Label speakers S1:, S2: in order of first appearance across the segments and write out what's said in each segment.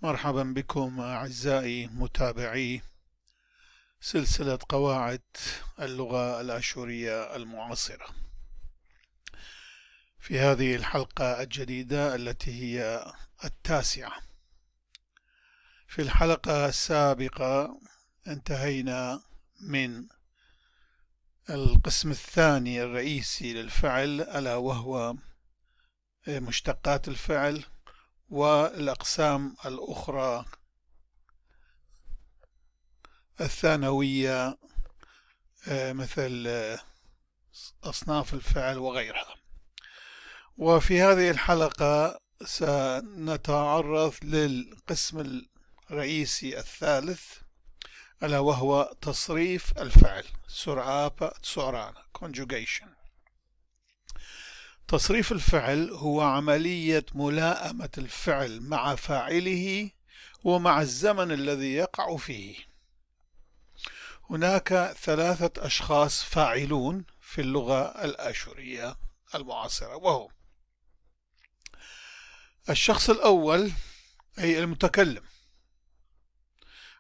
S1: مرحبا بكم أعزائي متابعي سلسلة قواعد اللغة الآشورية المعاصرة في هذه الحلقة الجديدة التي هي التاسعة. في الحلقة السابقة انتهينا من القسم الثاني الرئيسي للفعل، ألا وهو مشتقات الفعل والأقسام الأخرى الثانوية مثل أصناف الفعل وغيرها. وفي هذه الحلقة سنتعرض للقسم الرئيسي الثالث، ألا وهو تصريف الفعل، سرعابة سعرانة conjugation. تصريف الفعل هو عملية ملائمة الفعل مع فاعله ومع الزمن الذي يقع فيه. هناك ثلاثة أشخاص فاعلون في اللغة الآشورية المعاصرة، وهم الشخص الأول أي المتكلم،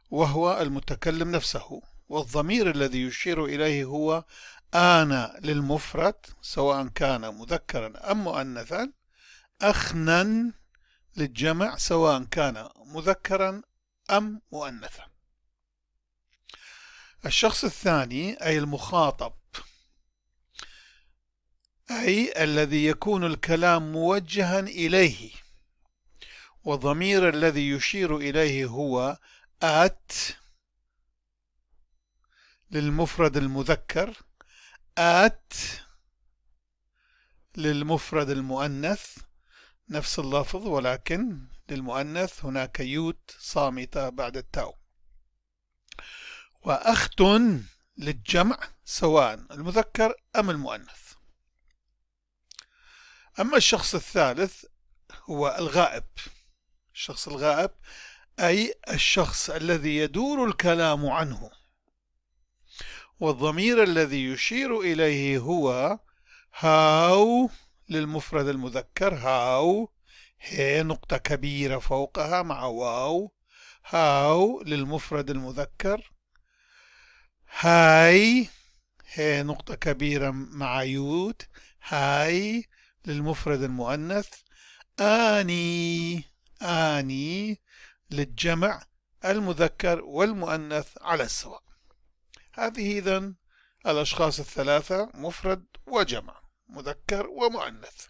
S1: وهو المتكلم نفسه، والضمير الذي يشير إليه هو أنا للمفرد سواء كان مذكرا أم مؤنثا، أخنا للجمع سواء كان مذكرا أم مؤنثا. الشخص الثاني أي المخاطب، أي الذي يكون الكلام موجها إليه، والضمير الذي يشير إليه هو آت للمفرد المذكر، آت للمفرد المؤنث، نفس اللفظ ولكن للمؤنث هناك يوت صامتة بعد التاو، وأخت للجمع سواء المذكر أم المؤنث. أما الشخص الثالث هو الغائب. الشخص الغائب أي الشخص الذي يدور الكلام عنه، والضمير الذي يشير إليه هو هاو للمفرد المذكر، هاو هي نقطة كبيرة فوقها مع واو، هاو للمفرد المذكر، هاي هي نقطة كبيرة مع يوت، هاي للمفرد المؤنث، آني آني للجمع المذكر والمؤنث على السواء. هذه إذن الأشخاص الثلاثة، مفرد وجمع، مذكر ومؤنث.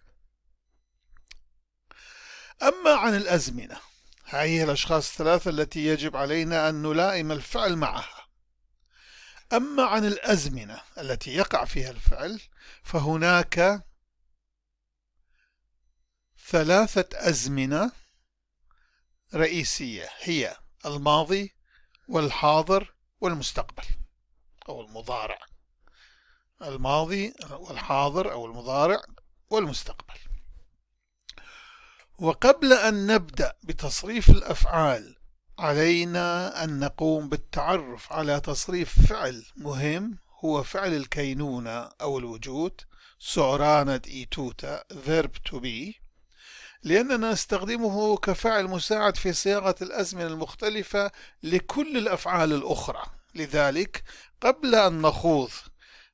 S1: أما عن الأزمنة، هذه الأشخاص الثلاثة التي يجب علينا أن نلائم الفعل معها. أما عن الأزمنة التي يقع فيها الفعل، فهناك ثلاثة أزمنة رئيسية، هي الماضي والحاضر والمستقبل أو المضارع. الماضي والحاضر أو المضارع والمستقبل. وقبل أن نبدأ بتصريف الأفعال علينا أن نقوم بالتعرف على تصريف فعل مهم، هو فعل الكينونة أو الوجود، سعرانة إيتوتا verb to be، لأننا نستخدمه كفعل مساعد في صياغة الأزمنة المختلفة لكل الأفعال الأخرى. لذلك قبل أن نخوض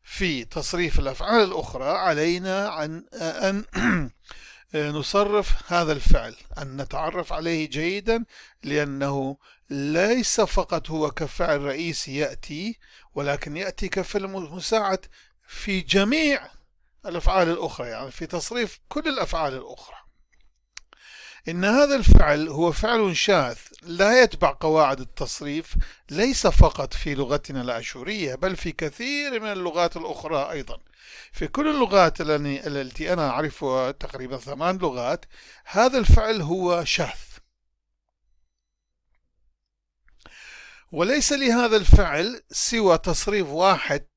S1: في تصريف الأفعال الأخرى علينا أن نصرف هذا الفعل، أن نتعرف عليه جيدا، لأنه ليس فقط هو كفعل رئيسي يأتي، ولكن يأتي كفعل مساعد في جميع الأفعال الأخرى، يعني في تصريف كل الأفعال الأخرى. إن هذا الفعل هو فعل شاذ لا يتبع قواعد التصريف، ليس فقط في لغتنا الآشورية بل في كثير من اللغات الأخرى أيضا. في كل اللغات التي أنا أعرفها تقريبا 8 لغات، هذا الفعل هو شاذ، وليس لهذا الفعل سوى تصريف واحد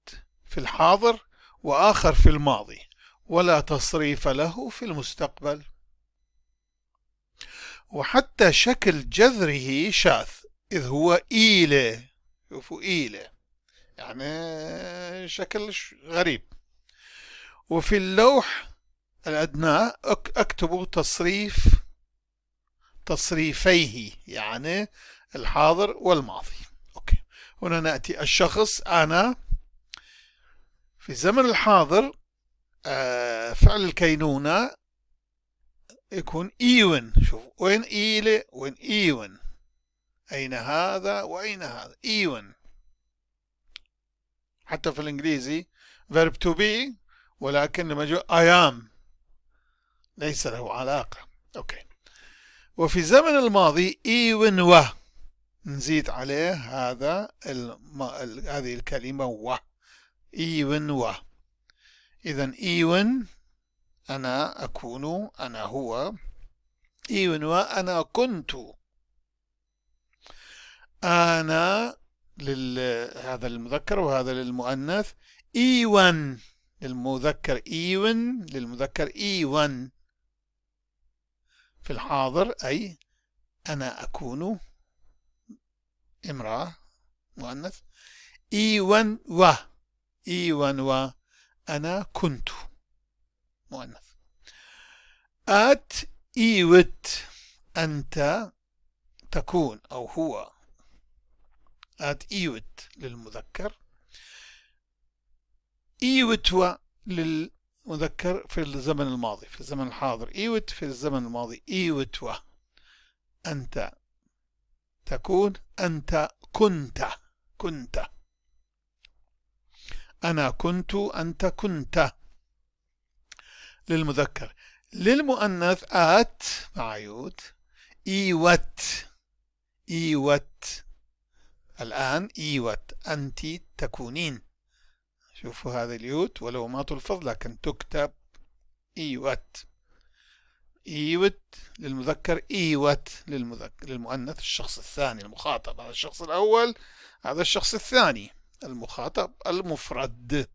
S1: في الحاضر وآخر في الماضي، ولا تصريف له في المستقبل. وحتى شكل جذره شاذ، إذ هو إيلة، شوفوا إيلة يعني شكل غريب. وفي اللوح الأدنى أكتب تصريفيه، يعني الحاضر والماضي. okay، هنا نأتي الشخص أنا في الزمن الحاضر، فعل الكينونة يكون إيون. شوف وين إيلي وين إيون، أين هذا وأين هذا، إيون. حتى في الإنجليزي verb to be، ولكن لما جو I am ليس له علاقة. okay، وفي الزمن الماضي إيون و نزيد عليه هذه الكلمة و، إيون و. إذا إيون أنا أكون، أنا هو، إيون وأنا كنت. أنا هذا للمذكر وهذا للمؤنث. إيوان للمذكر، إيون للمذكر، إيوان في الحاضر، أي أنا أكون امرأة مؤنث. إيوان و، إيوان و أنا كنت مؤنث. أت إيوت أنت تكون أو هو، أت إيوت للمذكر، إيوت و للمذكر في الزمن الماضي، في الزمن الحاضر إيوت، في الزمن الماضي إيوت و أنت تكون، أنت كنت، كنت، أنا كنت، أنت كنت للمذكر. للمؤنث آت مع يود، إيوت، إيوت، الآن إيوت أنت تكونين. شوفوا هذا اليوت ولو ما تلفظ لكن تكتب إيوت، إيوت للمذكر، إيوت للمؤنث الشخص الثاني المخاطب. هذا الشخص الأول، هذا الشخص الثاني المخاطب المفرد.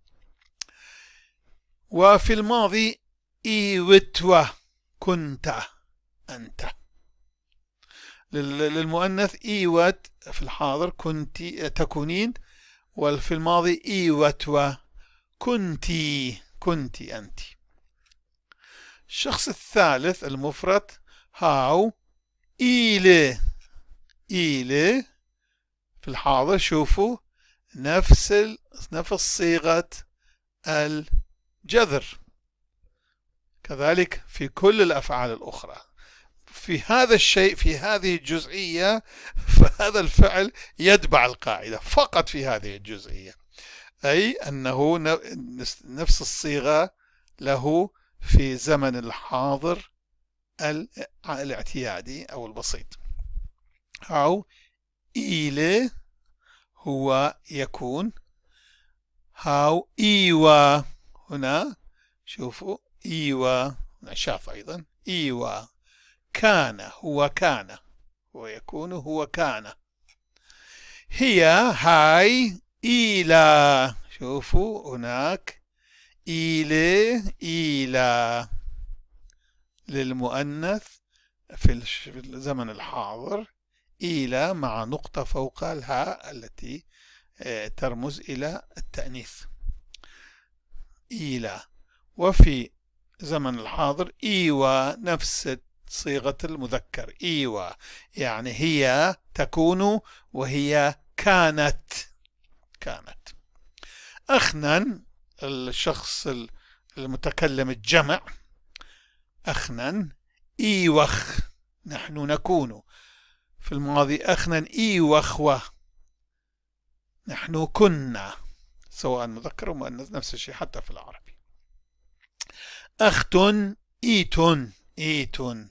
S1: وفي الماضي إيوتوا كنت أنت. للمؤنث إيوت في الحاضر كنت تكونين، وفي الماضي إيوتوا كنت، كنت أنت. الشخص الثالث المفرد هاو إيلي، إيلي في الحاضر. شوفوا نفس صيغة الجذر، كذلك في كل الأفعال الأخرى. في هذا الشيء، في هذه الجزئية، فهذا الفعل يتبع القاعدة فقط في هذه الجزئية، أي أنه نفس الصيغة له في زمن الحاضر الاعتيادي أو البسيط. أو إيلي هو يكون، هاو إيوا هنا شوفوا إيوا شاف أيضا إيوا كان، هو كان، هو يكون، هو كان. هي هاي إيلا، شوفوا هناك إيلي إيلا للمؤنث في الزمن الحاضر، إيلا مع نقطة فوق الهاء التي ترمز إلى التأنيث، إيلا. وفي زمن الحاضر إيوا نفس صيغة المذكر إيوا، يعني هي تكون وهي كانت، كانت. أخنا الشخص المتكلم الجمع، أخنا إيوخ نحن نكون. في الماضي أخنا إيوخوة نحن كنا، سواء مذكر أو مؤنث نفس الشيء حتى في العربي. أختن إيتن، إيتن،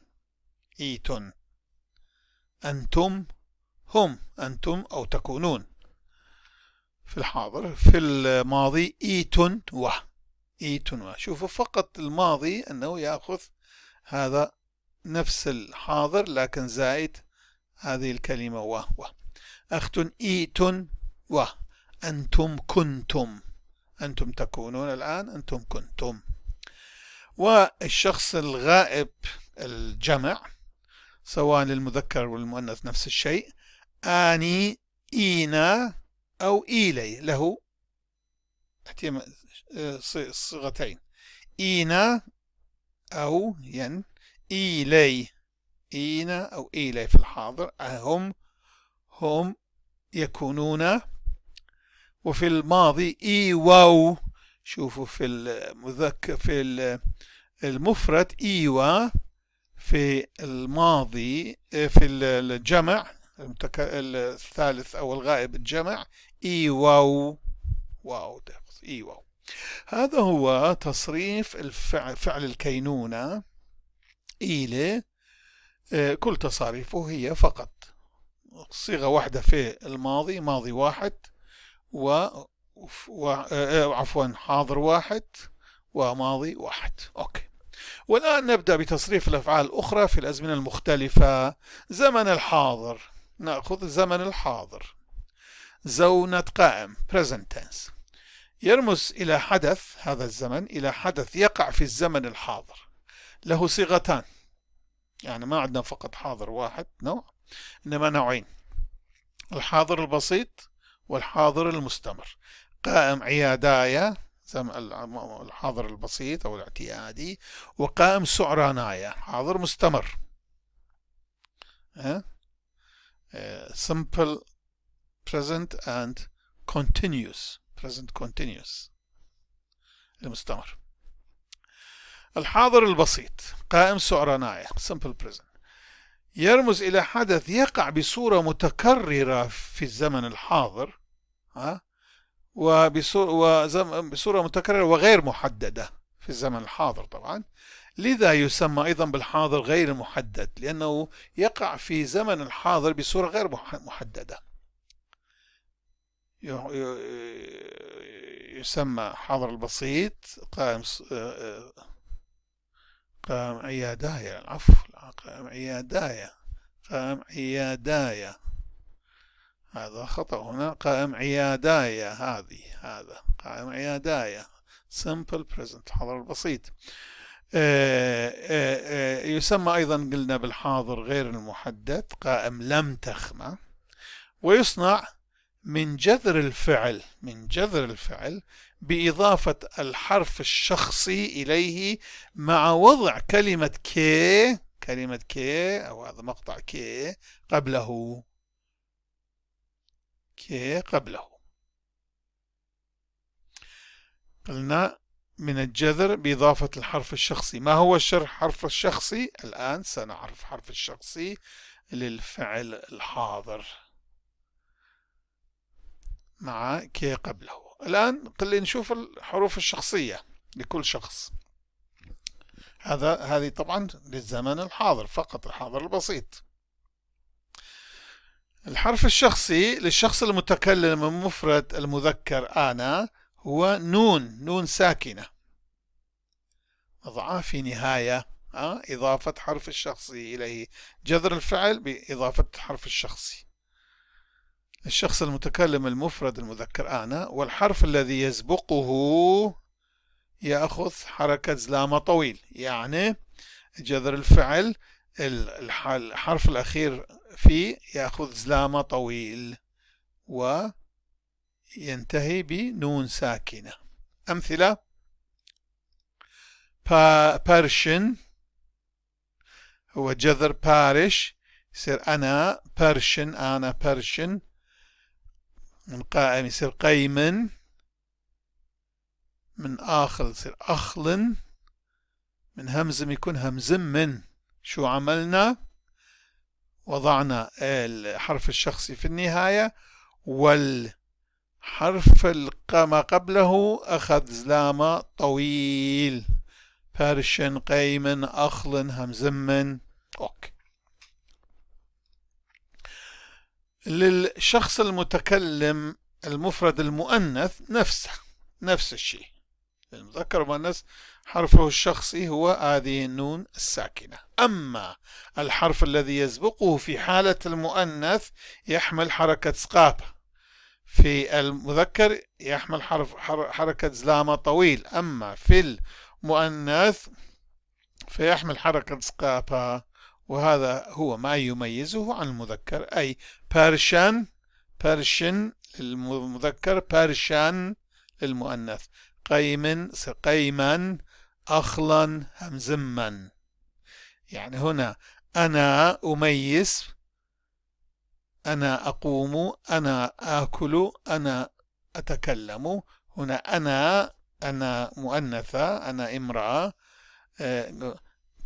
S1: إيتن. أنتم هم، أنتم أو تكونون في الحاضر. في الماضي إيتن و، إيتن و. شوفوا فقط الماضي أنه يأخذ هذا نفس الحاضر لكن زائد هذه الكلمة و، و. أختن إيتن و، أنتم كنتم، أنتم تكونون الآن، أنتم كنتم. والشخص الغائب الجمع سواء للمذكر والمؤنث نفس الشيء، آني إينا أو إيلي، له صيغتين، إينا أو ين، إيلي، إينا أو إيلي في الحاضر، هم يكونون. وفي الماضي إيواو. شوفوا في المذكر في المفرد إيوا، في الماضي في الجمع الثالث أو الغائب الجمع إيواو، واو تأخذ إيواو. هذا هو تصريف الفعل، فعل الكينونة إيلي. كل تصاريفه هي فقط صيغة واحدة في الماضي، ماضي واحد عفوا حاضر واحد وماضي واحد. okay. والآن نبدأ بتصريف الأفعال الأخرى في الأزمنة المختلفة. زمن الحاضر، نأخذ زمن الحاضر. زونة قائم present tense يرمز إلى حدث، هذا الزمن إلى حدث يقع في الزمن الحاضر. له صيغتان، يعني ما عندنا فقط حاضر واحد نوع، إنما نوعين: الحاضر البسيط والحاضر المستمر. قائم عيادايا الحاضر البسيط أو الاعتيادي، وقائم سعرانايا حاضر مستمر. simple present and continuous present continuous المستمر. الحاضر البسيط قائم سعرانايا simple present يرمز إلى حدث يقع بصورة متكررة في الزمن الحاضر، وبصورة متكررة وغير محددة في الزمن الحاضر طبعا. لذا يسمى أيضا بالحاضر غير المحدد، لأنه يقع في زمن الحاضر بصورة غير محددة. يسمى حاضر البسيط قائم قائم عيادايا، العفو، قائم عيادايا، قائم عيادايا، هذا خطأ هنا، قائم عيادايا، هذه هذا قائم عيادايا simple present الحاضر البسيط. يسمى أيضا قلنا بالحاضر غير المحدد قائم لم تخمة، ويصنع من جذر الفعل، من جذر الفعل بإضافة الحرف الشخصي إليه مع وضع كلمة كي، كلمة كي أو هذا مقطع كي قبله، كي قبله. قلنا من الجذر بإضافة الحرف الشخصي. ما هو الشرح حرف الشخصي؟ الآن سنعرف حرف الشخصي للفعل الحاضر مع كي قبله. الآن خلينا نشوف الحروف الشخصية لكل شخص. هذه طبعا للزمن الحاضر فقط، الحاضر البسيط. الحرف الشخصي للشخص المتكلم المفرد المذكر أنا هو نون، نون ساكنة، نضعها في نهاية إضافة حرف الشخصي إليه، جذر الفعل بإضافة حرف الشخصي. الشخص المتكلم المفرد المذكر أنا، والحرف الذي يسبقه يأخذ حركة زلامة طويل، يعني جذر الفعل الحرف الأخير فيه يأخذ زلامة طويل وينتهي بنون ساكنة. أمثلة: بارشن هو جذر بارش، يصير أنا بارشن، أنا بارشن. من قائم يصير قيمن، من آخل يصير أخلن، من همزم يكون همزم من. شو عملنا؟ وضعنا الحرف الشخصي في النهاية، والحرف ما قبله أخذ زلامة طويل. بارشن، قيمن، أخلن، همزمن. okay. للشخص المتكلم المفرد المؤنث نفس الشيء. المذكر المؤنث حرفه الشخصي هو هذه النون الساكنة. أما الحرف الذي يسبقه في حالة المؤنث يحمل حركة سقابة، في المذكر يحمل حركة زلامة طويل، أما في المؤنث فيحمل حركة سقابة، وهذا هو ما يميزه عن المذكر، أي بارشان، بارشن للمذكر، بارشان للمؤنث، قيمن قيما، أخلا، همزما. يعني هنا أنا أميز، أنا أقوم، أنا آكل، أنا أتكلم. هنا أنا مؤنثة، أنا امرأة.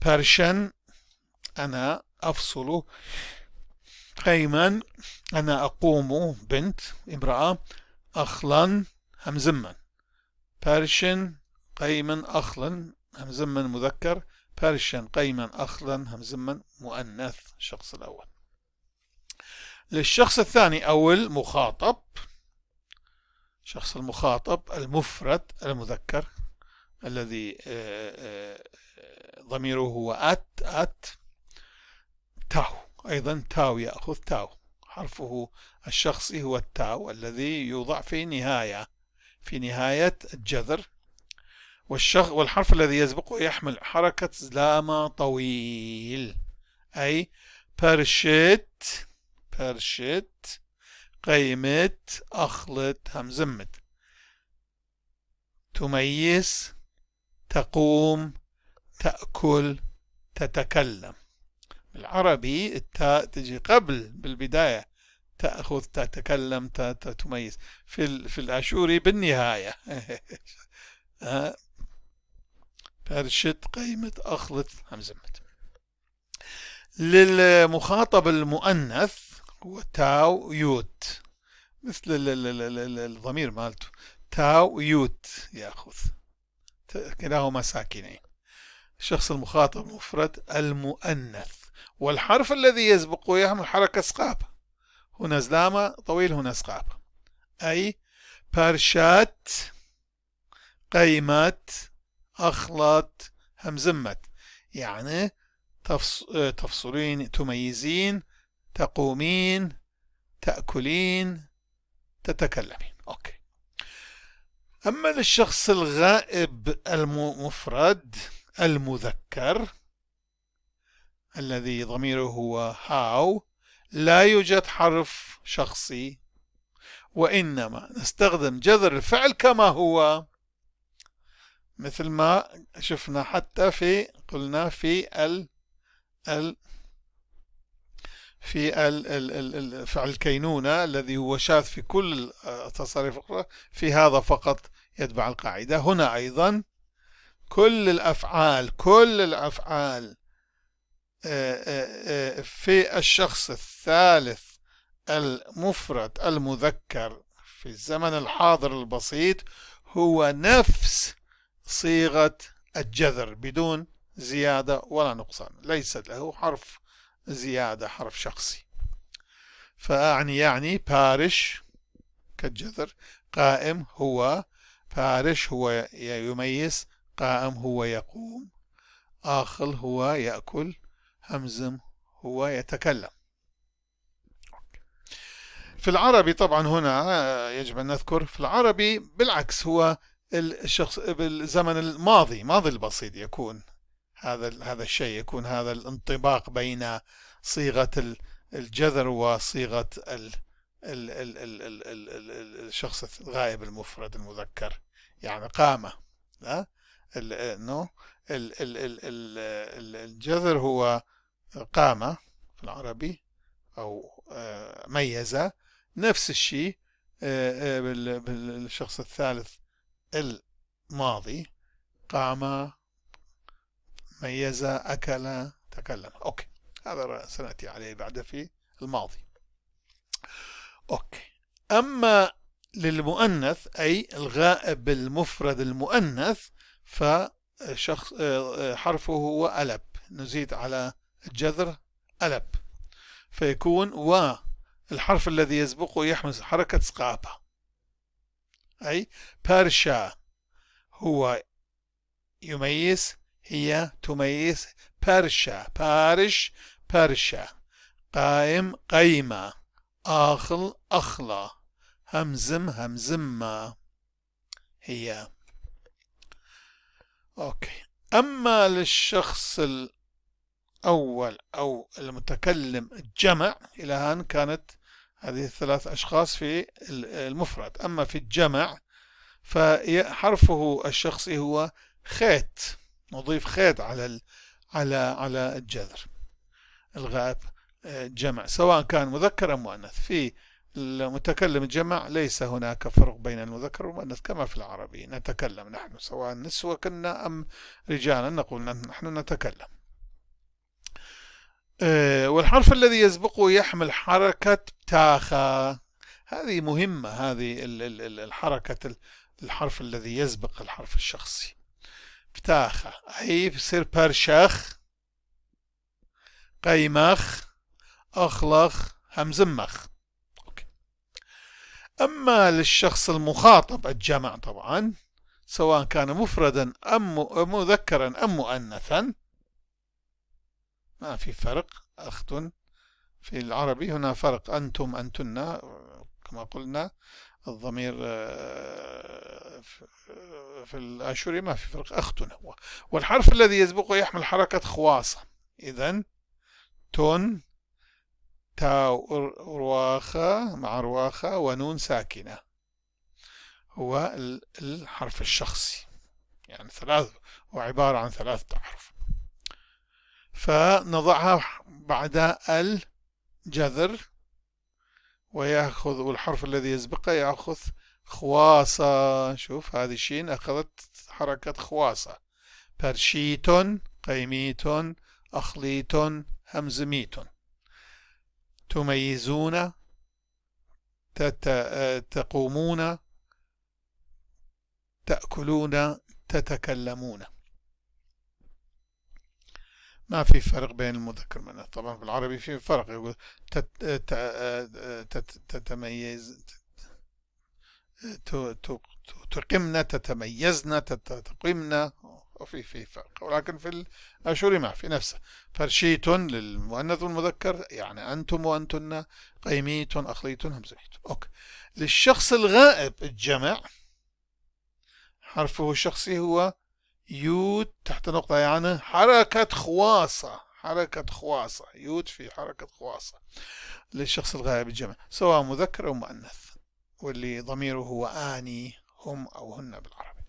S1: بارشن أنا أفصل، قيما أنا أقوم، بنت امرأة، أخلا همزما، بارشن قيما أخلا همزما مذكر، بارشن قيما أخلا همزما مؤنث الشخص الأول. للشخص الثاني أو المخاطب، شخص المخاطب المفرد المذكر الذي ضميره هو أت تاو، أيضا تاو يأخذ تاو، حرفه الشخصي هو التاو الذي يوضع في نهاية الجذر، والحرف الذي يسبقه يحمل حركة زلامة طويل، أي برشت، برشت، قيمت، أخلط، همزمت، تميز، تقوم، تأكل، تتكلم. بالعربي التاء تجي قبل بالبداية، تأخذ، تتكلم، تميز. في الآشوري بالنهاية. برشت، قيمت، أخلط، همزمت. للمخاطب المؤنث هو تاو يوت، مثل الضمير مالته تاو يوت يأخذ، كلاهما ساكنين. الشخص المخاطب مفرد المؤنث، والحرف الذي يسبقه يحمل حركة سقاب، هنا زلامة طويل، هنا سقاب، أي برشات، قيمت، أخلط، همزمت، يعني تفصلين، تميزين، تقومين، تأكلين، تتكلمين. أوكي. أما للشخص الغائب المفرد المذكر الذي ضميره هو هاو، لا يوجد حرف شخصي، وإنما نستخدم جذر الفعل كما هو، مثل ما شفنا حتى في قلنا في ال ال في ال ال ال فعل الكينونة الذي هو شاذ في كل التصاريف الأخرى، في هذا فقط يتبع القاعدة. هنا أيضا كل الأفعال في الشخص الثالث المفرد المذكر في الزمن الحاضر البسيط هو نفس صيغة الجذر بدون زيادة ولا نقصان، ليس له حرف زيادة، حرف شخصي. فأعني يعني بارش كالجذر، قائم هو بارش هو يميز، قائم هو يقوم، آخل هو يأكل، همزم هو يتكلم. في العربي طبعا هنا يجب أن نذكر في العربي بالعكس، هو الشخص بالزمن الماضي، ماضي البسيط، يكون هذا الشيء، يكون هذا الانطباق بين صيغة الجذر وصيغة الشخص الغائب المفرد المذكر، يعني قام. لا، الجذر هو قام في العربي أو ميز، نفس الشيء بالشخص الثالث الماضي، قام، ميز، أكل، تكلم. okay، هذا سنأتي عليه بعد في الماضي. okay، أما للمؤنث أي الغائب المفرد المؤنث فشخص حرفه هو ألب، نزيد على الجذر ألب، فيكون والحرف الذي يسبقه يحمل حركة سقابة، أي بارشا هو يميز، هي تميز، بارشا، بارش، بارشا، قائم، قيمة، آخل، أخلى، همزم، همزمة، هي. okay. أما للشخص الأول أو المتكلم الجمع، إلى هان كانت هذه الثلاث أشخاص في المفرد. أما في الجمع فحرفه الشخصي هو خيت، نضيف خيت على الجذر. الغائب جمع، سواء كان مذكر أم مؤنث. في المتكلم الجمع ليس هناك فرق بين المذكر والمؤنث كما في العربي، نتكلم نحن سواء نسوة كنا أم رجالا، نقول نحن نتكلم. والحرف الذي يسبقه يحمل حركة تاخا، هذه مهمة، هذه الحركة، الحرف الذي يسبق الحرف الشخصي بتاخا، أي بصير برشخ، قيمخ، أخلخ، همزمخ. okay. أما للشخص المخاطب الجمع طبعا، سواء كان مفردا أم مذكرا أم مؤنثا، ما في فرق. أخت في العربي هنا فرق، أنتم أنتن، كما قلنا الضمير في الآشوري ما في فرق، أخت هو. والحرف الذي يسبقه يحمل حركة خواصة، إذن تون تاو رواخة مع رواخة ونون ساكنة هو الحرف الشخصي، يعني ثلاث، هو عبارة عن 3 أحرف. فنضعها بعد الجذر، ويأخذ والحرف الذي يسبقه يأخذ خواصة. شوف هذه شين أخذت حركة خواصة، برشيتون، قيميتون، أخليتون، همزميتون. تميزون، تقومون، تأكلون، تتكلمون. ما في فرق بين المذكر والمؤنث. طبعا في العربي في فرق، يقول تتميز، تقمنا، تتميزنا، تقمنا، وفي فرق، ولكن في الآشوري ما في نفسه. فرشيت للمؤنث والمذكر يعني أنتم وأنتن، قيميت، أخليت، همزيت. okay. للشخص الغائب الجمع حرفه الشخصي هو يود تحت نقطة، يعني حركة خواصة، حركة خواصة، يود في حركة خواصة للشخص الغائب الجمع، سواء مذكر أو مؤنث، واللي ضميره هو آني، هم أو هن بالعربي.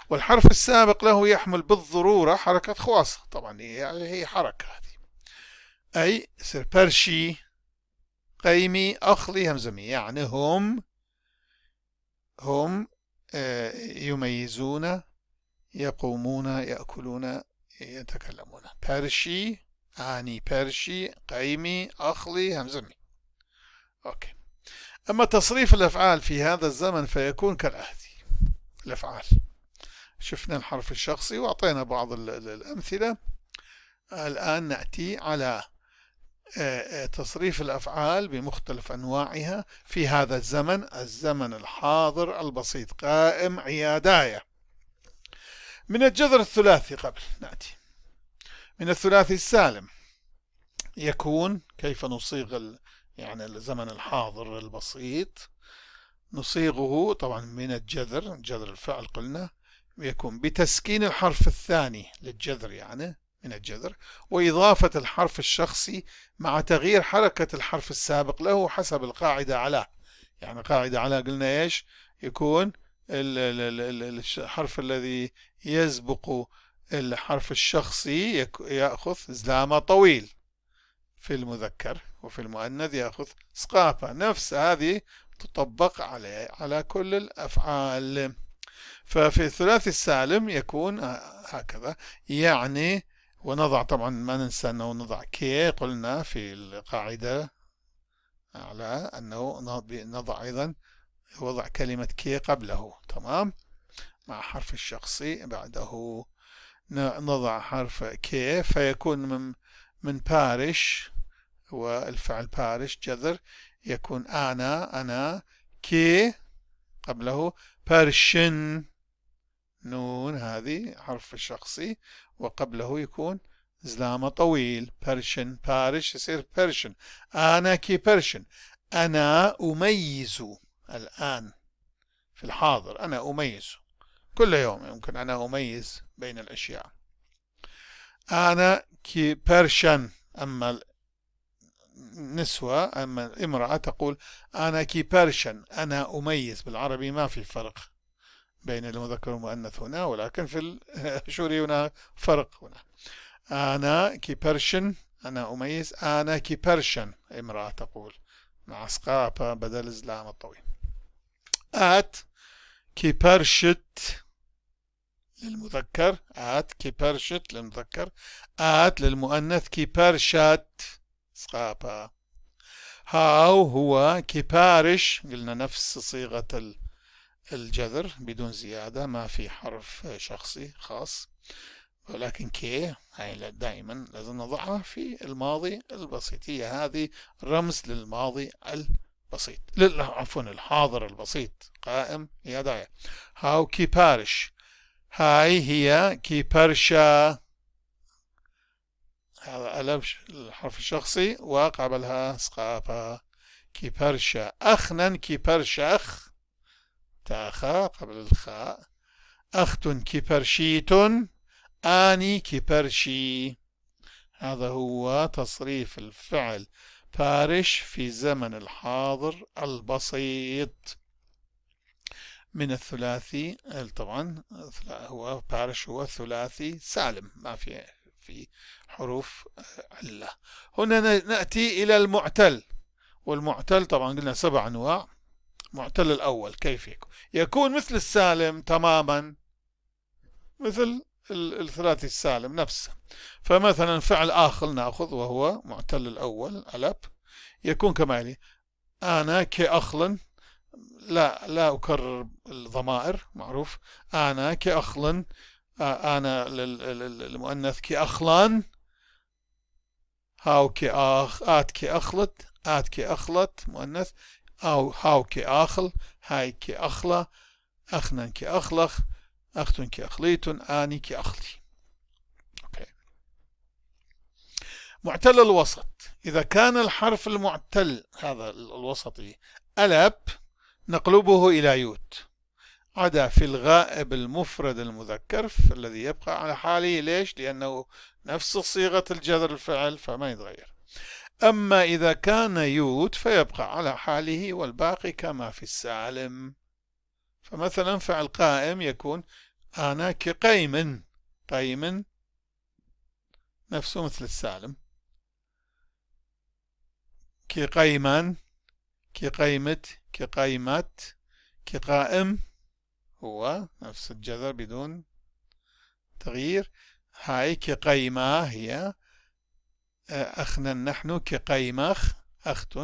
S1: والحرف السابق له يحمل بالضرورة حركة خواصة، طبعا هي حركة هذه، أي يصير برشي، قيمي، أخلي، همزمي، يعني هم يميزون، يقومون، يأكلون، يتكلمون. برشي، آني، برشي، قيمي، أخلي، همزمي. okay. أما تصريف الأفعال في هذا الزمن فيكون كالآتي. الأفعال شفنا الحرف الشخصي وأعطينا بعض الأمثلة. الآن نأتي على تصريف الأفعال بمختلف أنواعها في هذا الزمن، الزمن الحاضر البسيط، قائم عيادايا. من الجذر الثلاثي قبل نأتي من الثلاثي السالم، يكون كيف نصيغ يعني الزمن الحاضر البسيط؟ نصيغه طبعا من الجذر، جذر الفعل قلنا، يكون بتسكين الحرف الثاني للجذر، يعني من الجذر، وإضافة الحرف الشخصي مع تغيير حركة الحرف السابق له حسب القاعدة على، يعني قاعدة على قلنا إيش؟ يكون الحرف الذي يسبق الحرف الشخصي يأخذ زلامة طويل في المذكر، وفي المؤنث يأخذ سقافة. نفس هذه تطبق على كل الأفعال. ففي الثلاثي السالم يكون هكذا، يعني ونضع طبعا ما ننسى أنه نضع كي، قلنا في القاعدة على أنه نضع أيضا وضع كلمة كي قبله، تمام، مع حرف الشخصي بعده نضع حرف كي، فيكون من بارش، والفعل بارش جذر، يكون أنا كي قبله بارشن نون، هذه حرف الشخصي، وقبله يكون زلامة طويل، بارشن، بارش يصير بارشن، أنا كي بارشن، أنا أميز الآن في الحاضر، أنا أميز كل يوم، يمكن أنا أميز بين الأشياء، أنا كي بارشن. أما النسوة، أما الامرأة تقول أنا كي بارشن، أنا أميز. بالعربي ما في فرق بين المذكر والمؤنث هنا، ولكن في الآشوري هنا فرق هنا. أنا كي بارشن، أنا أميز، أنا كيبرشن امرأة تقول مع سقابة بدل زلام الطويل. آت كيبرشت للمذكر، آت كيبرشت للمذكر، آت للمؤنث كيبرشت سقابة. هاو هو كيبارش، قلنا نفس صيغة الجذر بدون زيادة، ما في حرف شخصي خاص، ولكن كي هاي دائما لازم نضعها في الماضي البسيط، هي هذه رمز للماضي البسيط، عفوا الحاضر البسيط، قائم يا داية. هاو كيبارش، هاي هي كيبرشا، هذا قلب الحرف الشخصي وقبلها سقابة كيبرشا. أخنا كيبرشخ، تاخا قبل الخاء. أخت كيبرشيت، آني كيبرشي. هذا هو تصريف الفعل بارش في زمن الحاضر البسيط من الثلاثي. طبعا هو بارش هو ثلاثي سالم، ما في حروف علة. هنا نأتي إلى المعتل، والمعتل طبعا قلنا 7 أنواع. معتل الأول كيف يكون؟ يكون مثل السالم تماما، مثل الثلاثي السالم نفسه. فمثلا فعل آخر نأخذ وهو معتل الأول ألب، يكون كما يلي: أنا كأخل، لا أكرر الضمائر معروف، أنا كأخل، أنا للمؤنث كأخلان، هاو كأخ، آت كأخلت، آت كأخلت مؤنث، أو هاو كأخل، هاي كأخلة، أخنا كأخلخ، أخت كأخليت، آني كأخلي. أوكي. معتل الوسط، إذا كان الحرف المعتل هذا الوسطي ألب نقلبه إلى يوت، عدا في الغائب المفرد المذكر الذي يبقى على حاله. ليش؟ لأنه نفس صيغة الجذر الفعل فما يتغير. أما إذا كان يوت فيبقى على حاله والباقي كما في السالم. فمثلا فعل قائم يكون أنا كقيم، قيم نفسه مثل السالم، كقيما، كقيمت، كقيمت، كقائم هو نفس الجذر بدون تغيير. هاي كقيمة هي أخنا نحن كقيمخ، أخت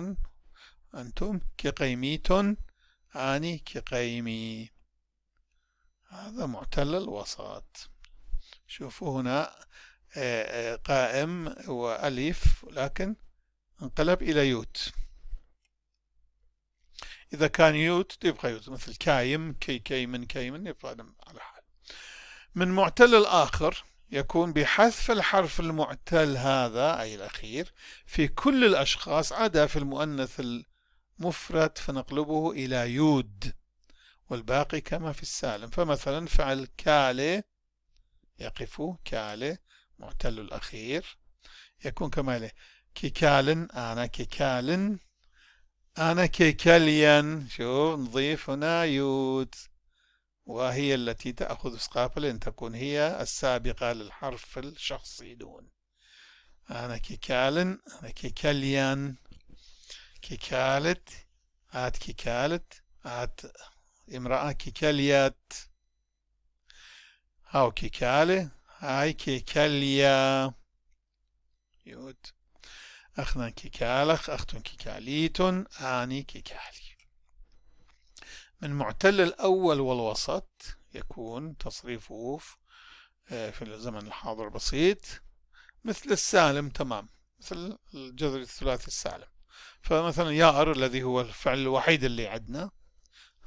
S1: أنتم، كقيميت، آني كقيمي. هذا معتل الوسط. شوفوا هنا قائم وألف لكن انقلب إلى يوت. إذا كان يوت يبقى يوت، مثل كايم، كي كيمن، كيمن، يبقى على حال. من معتل الآخر يكون بحذف الحرف المعتل هذا أي الأخير في كل الأشخاص عدا في المؤنث المفرد فنقلبه إلى يود، والباقي كما في السالم. فمثلا فعل كالي يقف، كالي معتل الأخير يكون كما يلي: كيكالن، أنا كيكالن، أنا كيكاليا. شوف نضيف هنا يود، وهي التي تأخذ سقابل لأن تكون هي السابقة للحرف الشخصي دون. أنا كيكالن، أنا كيكاليان، كيكالت، آت كيكالت، آت امرأة كيكاليات، هاو كيكالي، هاي كيكاليا يود. أخنا كيكالخ، أخت كيكاليت، آني كيكالي. من معتل الأول والوسط يكون تصريفه في الزمن الحاضر البسيط مثل السالم تمام، مثل الجذر الثلاثي السالم. فمثلا يائر الذي هو الفعل الوحيد اللي عندنا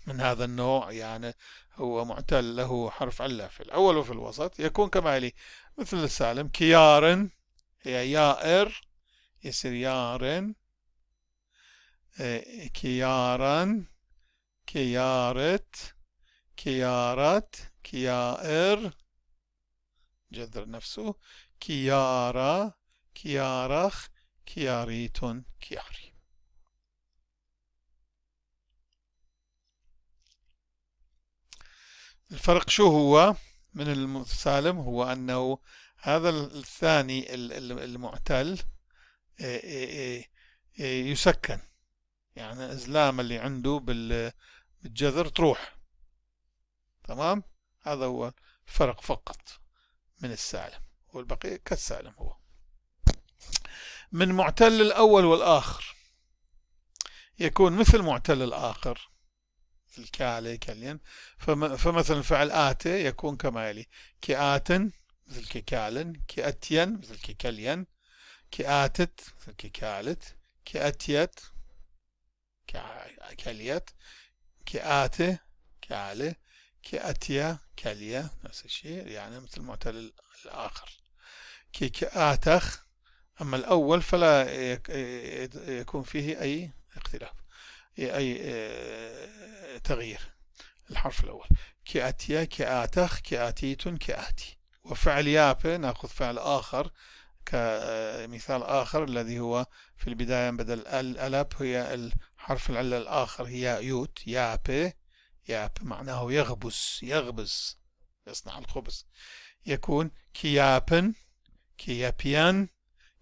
S1: من هذا النوع، يعني هو معتل له حرف علة في الأول وفي الوسط، يكون كما يلي مثل السالم: كيار، هي يائر يصير يارن، كيارا، كيارت، كيارت، كيائر، جذر نفسه، كيارا، كيارخ، كياريتون، كياري. الفرق شو هو من السالم؟ هو أنه هذا الثاني المعتل يسكن، يعني أزلام اللي عنده بالجذر تروح. تمام، هذا هو الفرق فقط من السالم، والبقية كالسالم. هو من معتل الأول والآخر يكون مثل معتل الآخر الكالي كالين. فمثلا فعل آتي يكون كما يلي: كآتن مثل ككالن، كأتين مثل ككلين، كآتت مثل ككالت، كأتيت كليت، كآتي كالي، كأتيا كليا، نفس الشيء، يعني مثل معتل الآخر. كآتخ. أما الأول فلا يكون فيه أي اختلاف، أي تغيير الحرف الأول. كأتيا، كآتخ، كآتيت، كآتي. وفعل يابي نأخذ فعل آخر كمثال آخر الذي هو في البداية بدل الألب هي الحرف العلة الآخر هي يوت، يابي. يابي معناه يغبس، يغبس، يصنع الخبز. يكون كيابن، كيابيان،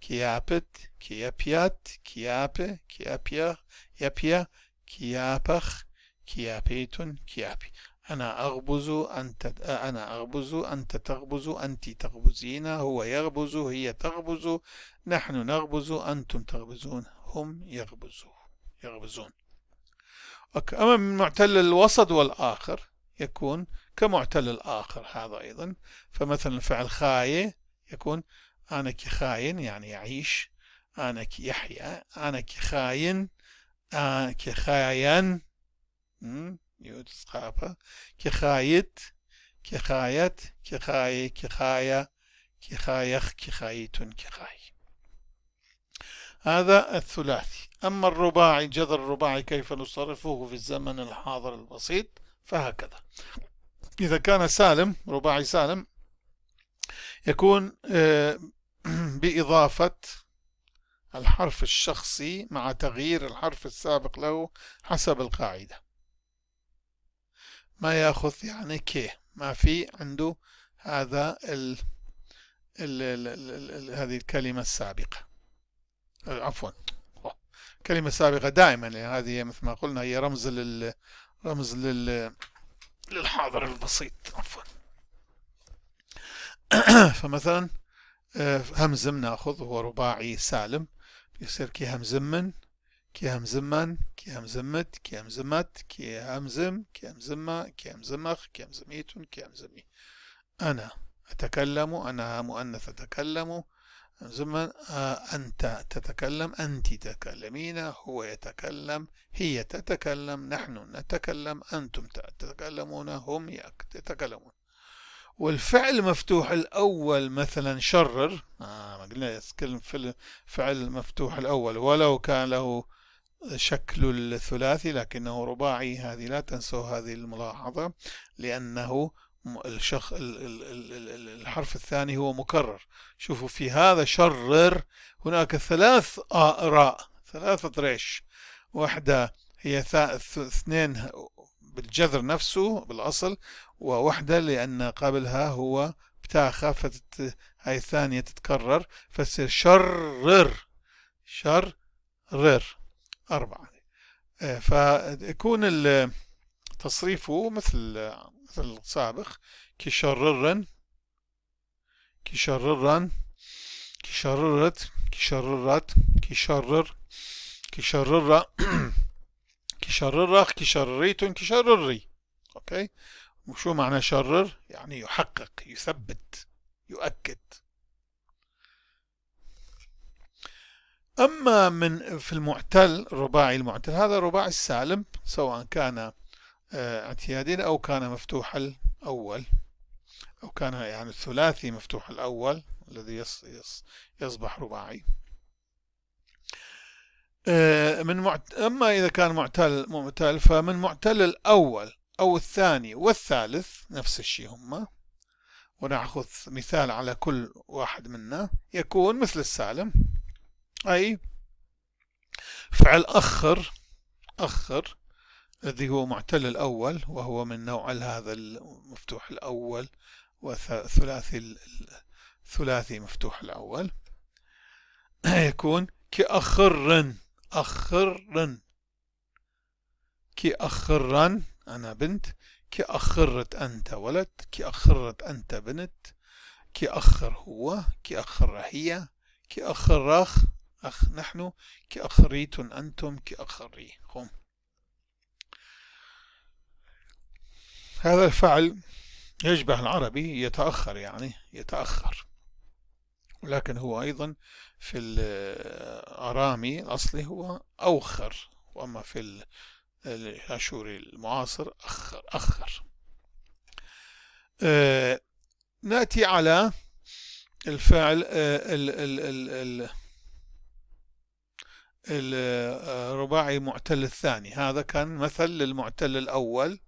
S1: كيابت، كيابيات، كيابي، كيابيا، يابيا، كيابخ، كيابيت، كيابي. أنا أغبز، أنت، أنا أغبز، أنت تغبز، أنت تغبزين، هو يغبز، هي تغبز، نحن نغبز، أنتم تغبزون، هم يغبزون. أما من معتل الوسط والآخر يكون كمعتل الآخر هذا أيضا. فمثلا فعل خاية يكون أنا كخاين يعني يعيش، أنا كيحيى، أنا كخاين، أنا كخاين، كخايت، كخايت، كخاي، كخايا، كخايخ، كخايت، كخاي. هذا الثلاثي. أما الرباعي، جذر الرباعي كيف نصرفه في الزمن الحاضر البسيط؟ فهكذا: إذا كان سالم، رباعي سالم، يكون بإضافة الحرف الشخصي مع تغيير الحرف السابق له حسب القاعدة. ما يأخذ يعني كي، ما في عنده هذا ال ال ال ال هذه الكلمة السابقة، عفوا الكلمة السابقة دائما، لأن هذه مثل ما قلنا هي رمز رمز للحاضر البسيط، عفوا. فمثلا همزم ناخذ، هو رباعي سالم، يصير كي همزمن، كي همزمن، كي همزمت، كي همزمت، كي همزم، كي همزمة، كي همزمخ، كي همزميت، كي همزمي. أنا أتكلم، أنا مؤنث أتكلم، همزمن، أنت تتكلم، أنت تتكلمين، هو يتكلم، هي تتكلم، نحن نتكلم، أنتم تتكلمون، هم يتكلمون. والفعل مفتوح الأول مثلا شرر، ما قلنا يتكلم فعل مفتوح الأول ولو كان له شكل الثلاثي لكنه رباعي، هذه لا تنسوا هذه الملاحظة، لأنه الحرف الثاني هو مكرر. شوفوا في هذا شرر هناك ثلاث آراء، ثلاثة ريش، واحدة هي اثنين بالجذر نفسه بالأصل، ووحدة لأن قبلها هو بتاخة، هاي الثانية تتكرر فتصير شرر، شرر أربعة. فيكون تصريفه مثل السابق: كشررن، كشررن، كشررت، كشررت، كشرر، كشرر، كشررخ، كشرريت، كشرري. أوكي، وشو معنى شرر؟ يعني يحقق، يثبت، يؤكد. أما من في المعتل الرباعي المعتل، هذا الرباعي السالم سواء كان اعتياديا أو كان مفتوح الأول، أو كان يعني الثلاثي مفتوح الأول الذي يصبح رباعي. أما إذا كان معتل فمن معتل الأول أو الثاني والثالث نفس الشيء هما، ونأخذ مثال على كل واحد منا، يكون مثل السالم، أي فعل أخر، أخر الذي هو معتل الأول وهو من نوع هذا المفتوح الأول وثلاثي الثلاثي مفتوح الأول، يكون كأخرن، أخرن، كأخرن أنا بنت، كأخرت أنت ولد، كأخرت أنت بنت، كأخر هو، كأخر هي، كأخرخ أخ نحن، كأخريت أنتم، كأخري هم. هذا الفعل يشبه العربي، يتأخر يعني يتأخر، ولكن هو أيضا في الأرامي الأصلي هو أوخر، وأما في الآشوري المعاصر أخر، أخر. نأتي على الفعل الرباعي معتل الثاني. هذا كان مثل للمعتل الأول.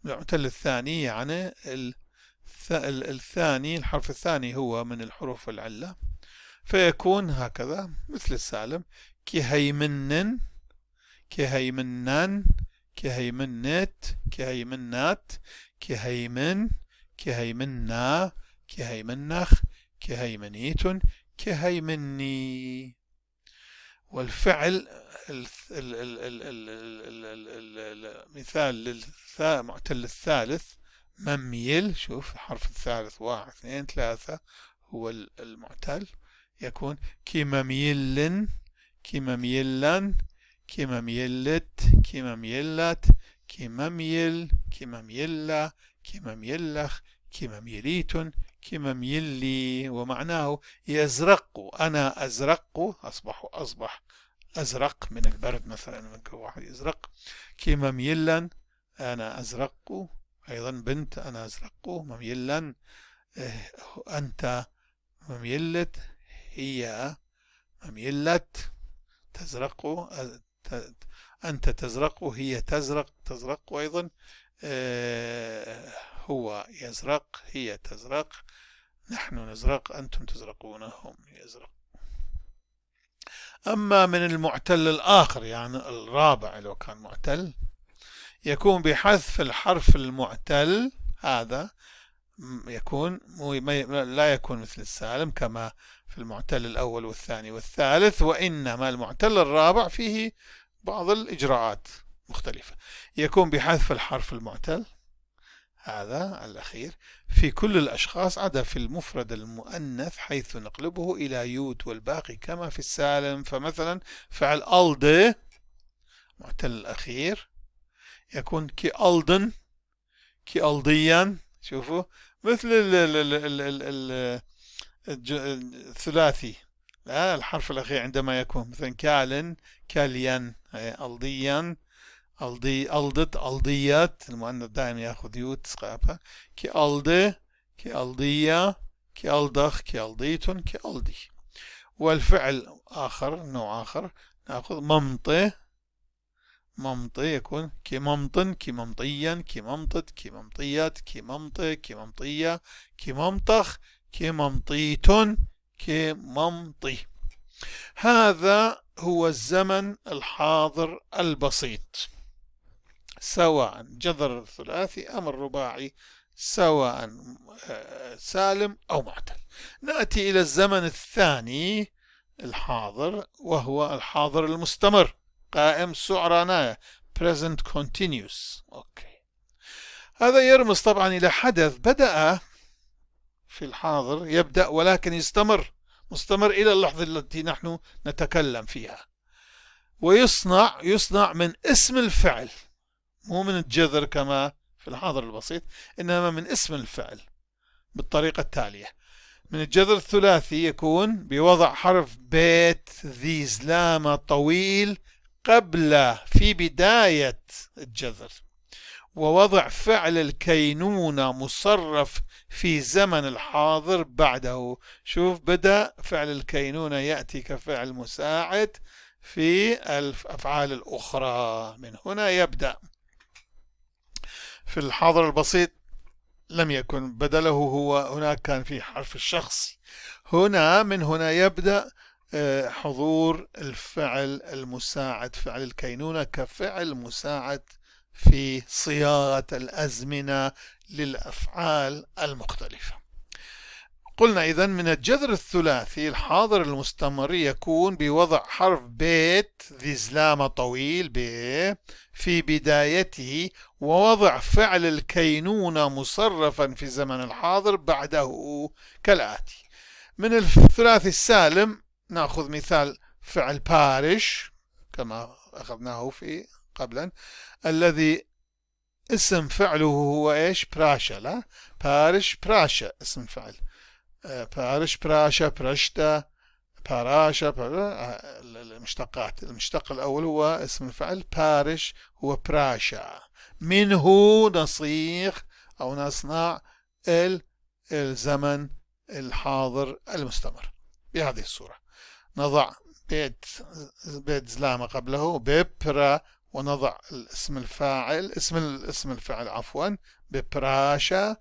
S1: المعتل الثاني يعني الثاني، الحرف الثاني هو من الحروف العلة، فيكون هكذا مثل السالم: كهيمنن، كهيمنن، كهيمنت، كهيمنات، كهيمن، كهيمنا، كهيمنخ، كهيمنيت، كهيمني. والفعل المثال للمعتل الثالث مميل، شوف الحرف الثالث 1 2 3 هو المعتل، يكون كمميلن، كمميلن، كمميلت، كمميلت، كمميل، كمميلا، كمميلخ، كمميليت، كمميلي. ومعناه يزرق، أنا أزرق، أصبح أزرق من البرد مثلا، من واحد يزرق. كمميلا، أنا أزرق، أيضا بنت، أنا أزرق. مميلا، أنت مميلت، هي مميلت، تزرق، أنت تزرق، هي تزرق، تزرق أيضا، هو يزرق، هي تزرق، نحن نزرق، أنتم تزرقون، هم يزرق. أما من المعتل الآخر يعني الرابع لو كان معتل، يكون بحذف الحرف المعتل، هذا يكون لا يكون مثل السالم كما في المعتل الأول والثاني والثالث، وإنما المعتل الرابع فيه بعض الإجراءات مختلفة. يكون بحذف الحرف المعتل هذا الأخير في كل الأشخاص عدا في المفرد المؤنث حيث نقلبه إلى يوت، والباقي كما في السالم. فمثلا فعل ألد معتل الأخير يكون كألدن، كألديا، شوفوا مثل الثلاثي، لا الحرف الأخير عندما يكون مثلا كالن، كاليا، ألديا، ألدي، ألدت، ألديت، المؤنث دائما يأخذ يوت سقافة، كألد، كألدية، كألدخ، كألديت، كألدي. والفعل آخر، نوع آخر، نأخذ ممطي، ممطي يكون كممطن، كممطيا، كممطت، كممطيت، كممطي، كممطية، كممطخ، كممطيت، كممطي. هذا هو الزمن الحاضر البسيط، سواء جذر الثلاثي أم الرباعي، سواء سالم أو معتل. نأتي إلى الزمن الثاني الحاضر، وهو الحاضر المستمر، قائم سعرانايا، present continuous. أوكي. هذا يرمز طبعا إلى حدث بدأ في الحاضر، يبدأ ولكن يستمر، مستمر إلى اللحظة التي نحن نتكلم فيها، ويصنع يصنع من اسم الفعل، مو من الجذر كما في الحاضر البسيط، إنما من اسم الفعل بالطريقة التالية. من الجذر الثلاثي يكون بوضع حرف بيت ذي زلامة طويل قبل في بداية الجذر، ووضع فعل الكينونة مصرف في زمن الحاضر بعده. شوف، بدأ فعل الكينونة يأتي كفعل مساعد في الأفعال الأخرى، من هنا يبدأ. في الحاضر البسيط لم يكن بدله هو، هناك كان في حرف الشخص، هنا من هنا يبدأ حضور الفعل المساعد، فعل الكينونة كفعل مساعد في صياغة الأزمنة للأفعال المختلفة. قلنا إذن من الجذر الثلاثي الحاضر المستمر يكون بوضع حرف بيت ذي زلامة طويل ب في بدايته، ووضع فعل الكينونة مصرفا في زمن الحاضر بعده كالآتي. من الثلاثي السالم نأخذ مثال فعل بارش كما أخذناه في قبلا، الذي اسم فعله هو إيش؟ براشا. لا، بارش براشا اسم فعل، بارش براشا برشتا باراشا، المشتقات. المشتق الأول هو اسم الفعل بارش هو براشا، منه نصيغ أو نصنع الزمن الحاضر المستمر بهذه الصورة. نضع بيت زلامة قبله ببرا، ونضع الاسم الفاعل اسم الفعل عفوا ببراشا،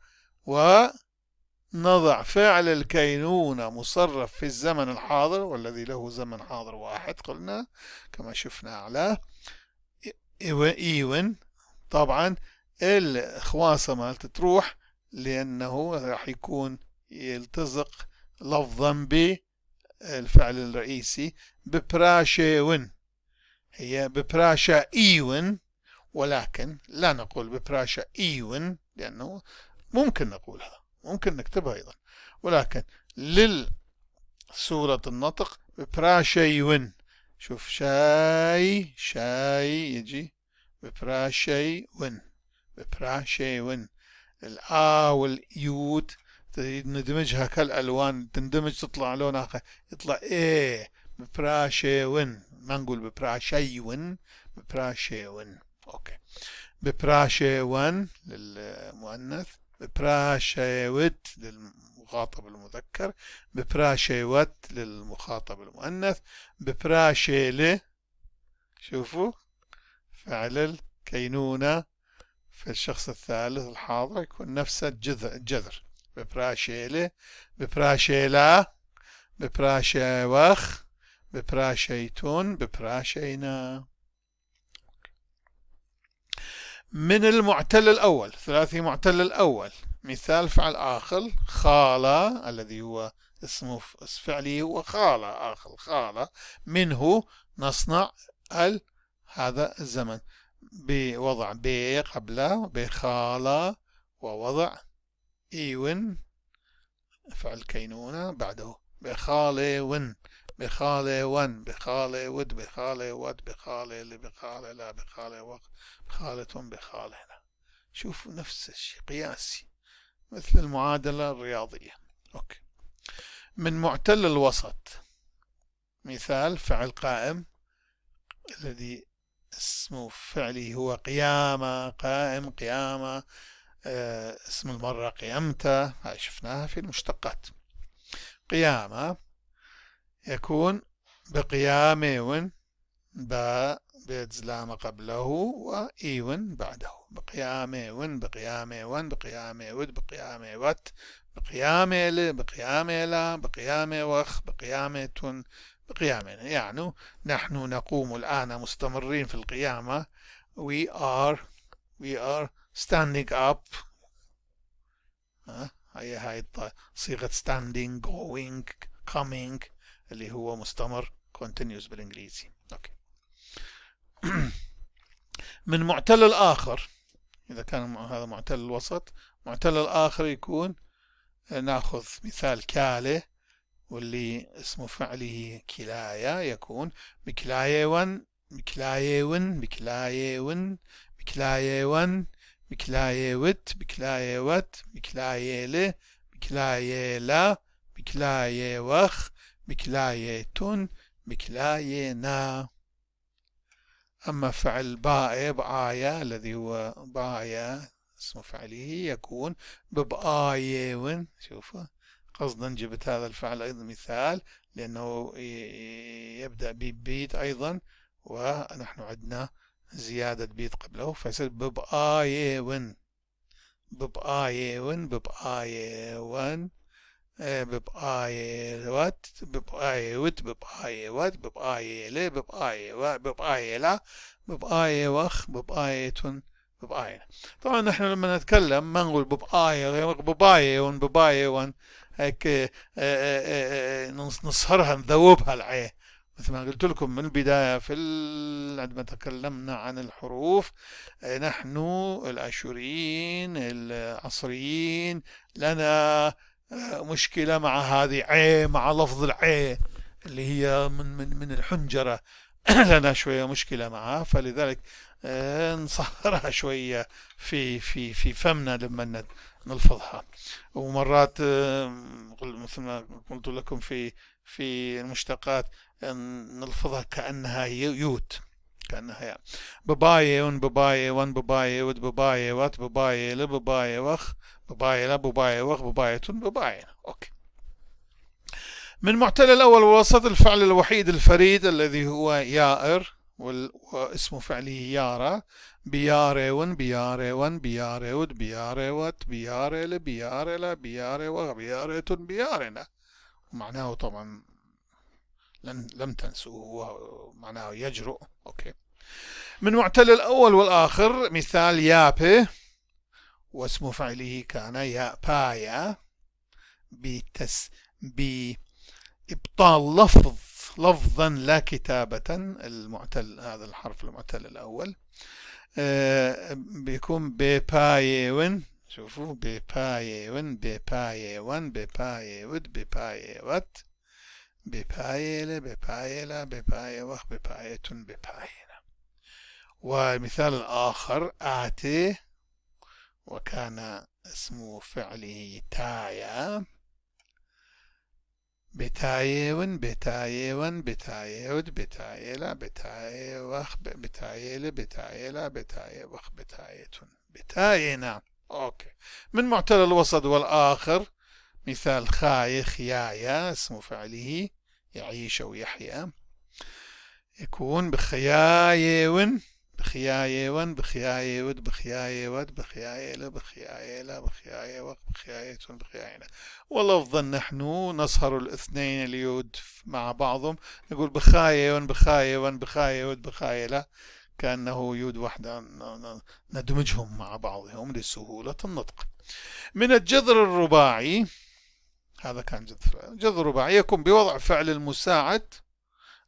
S1: ونضع فعل الكينونة مصرف في الزمن الحاضر والذي له زمن حاضر واحد قلنا كما شفنا أعلاه إيون. طبعا الخواصة مالت تروح لأنه راح يكون يلتصق لفظا بالفعل الرئيسي ببراشيون، هي ببراشا إيون، ولكن لا نقول ببراشا إيون لأنه ممكن نقولها، ممكن نكتبها أيضا، ولكن للصورة النطق ببراشيون. شوف شاي شاي يجي ببراشيون، ببراشيون. الآ واليود ندمجها كالألوان، تندمج تطلع لون آخر، يطلع إيه ببراشيون، ما نقول ببراشيون، ببراشيون. okay، ببراشيون للمؤنث، ببراشيوت للمخاطب المذكر، ببراشيوت للمخاطب المؤنث، ببراشيلي. شوفوا فعل الكينونة في الشخص الثالث الحاضر يكون نفس الجذر، ببراشيلي، ببراشيلا، ببراشيوخ، ببراشيتون، ببراشينا. من المعتل الأول، ثلاثي معتل الأول، مثال فعل آخر خالة الذي هو اسمه فعله هو خالة، آخر خالة، منه نصنع هذا الزمن بوضع ب قبله بخالة ووضع إيون فعل كينونة بعده، بخالة ون، بخالة ون، بخالة ود، بخالة ود، بخالة ل، بخالة لا، بخالة وق، بخالة بخالة لا. شوفوا نفس الشيء قياسي مثل المعادلة الرياضية. okay. من معتل الوسط مثال فعل قائم الذي اسمه فعله هو قيامة، قائم، قيامة، اسم المرة قيمته، هاي شفناها في المشتقات. قيامة يكون بقيامة با بيت زلامة قبله وإيون بعده، بقيامة ون، بقيامة ون، بقيامة ود، بقيامة وت، بقيامة ل، بقيامة لا، بقيامة وخ، بقيامة تن، بقيامة. يعني نحن نقوم الآن مستمرين في القيامة، we are standing up. هاي صيغة standing، going، coming اللي هو مستمر continuous بالإنجليزي. okay. من معتل الآخر، إذا كان هذا معتل الوسط، معتل الآخر يكون نأخذ مثال كالة واللي اسمه فعله كلاية، يكون بكلايون، بكلايون، بكلايون، بكلايون، بكلايوت، بكلايوت، بكلايلة، بكلايلا، بكلايوخ، بكلايتون، بكلاينا. أما فعل باء بآية الذي هو باية اسمه فعله يكون ببآيون. شوفوا قصدا جبت هذا الفعل أيضا مثال لأنه يبدأ ببيت أيضا، ونحن عندنا زيادة بيت قبله فيصير ببآيون، ببآيون، ببآيون، ببآيوت، ببآيوت، ببآيوت، ببآيلة، ببآيوا، ببآيلا، ببآيوخ، ببآيتون، ببآية. طبعا نحن لما نتكلم ما نقول ببآية، بباية ون بباية ون، هيك نصهرها، نذوبها العين. مثل ما قلت لكم من البداية عندما تكلمنا عن الحروف، نحن الآشوريين العصريين لنا مشكلة مع هذه عين، مع لفظ العين اللي هي من الحنجرة، لنا شوية مشكلة معها، فلذلك نصهرها شوية في فمنا لما نلفظها. ومرات مثل ما قلت لكم في المشتقات نلفظها كأنها يوت، كأنها ياء. بباية ون بباية ون بباية ود بباية وات بباية لبباية وخ بباية لا بباية وخ بباية بباية. okay. من معتل الأول والوسط الفعل الوحيد الفريد الذي هو يائر، واسم فعله يارا، بياري بياري ون بياري ود بياري وات بياري لبياري لا بياري وغ بياري تن بيارنا. معناه طبعا لم تنسوه، هو معناه يجرؤ. okay. من معتل الأول والآخر مثال يابي، واسم فعله كان يابايا، بإبطال لفظا لا كتابة. المعتل هذا الحرف المعتل الأول بيكون ببايون، شوفوا ببايون ببايون ببايود ببايوت ببايلة ببايلة ببايوخ ببايتن بباينة. والمثال الآخر آتي، وكان اسم فعله تايا، بتايون بتايون بتايود بتايلة بتايوخ بتايلة بتايلة بتايوخ بتايتن بتاينا. okay. من معتل الوسط والآخر مثال خايخ يايا، اسم فعله يعيش أو يحيا، يكون بخيايون بخيايون بخيايود بخيايود بخيايلة بخيايلة بخيايوخ بخيايتون بخياينا. ولفظا نحن نصهر الاثنين اليود مع بعضهم، نقول بخايون بخايون بخايود بخايلة، كأنه يود واحدة، ندمجهم مع بعضهم لسهولة النطق. من الجذر الرباعي، هذا كان جذر رباعي، يكون بوضع فعل المساعد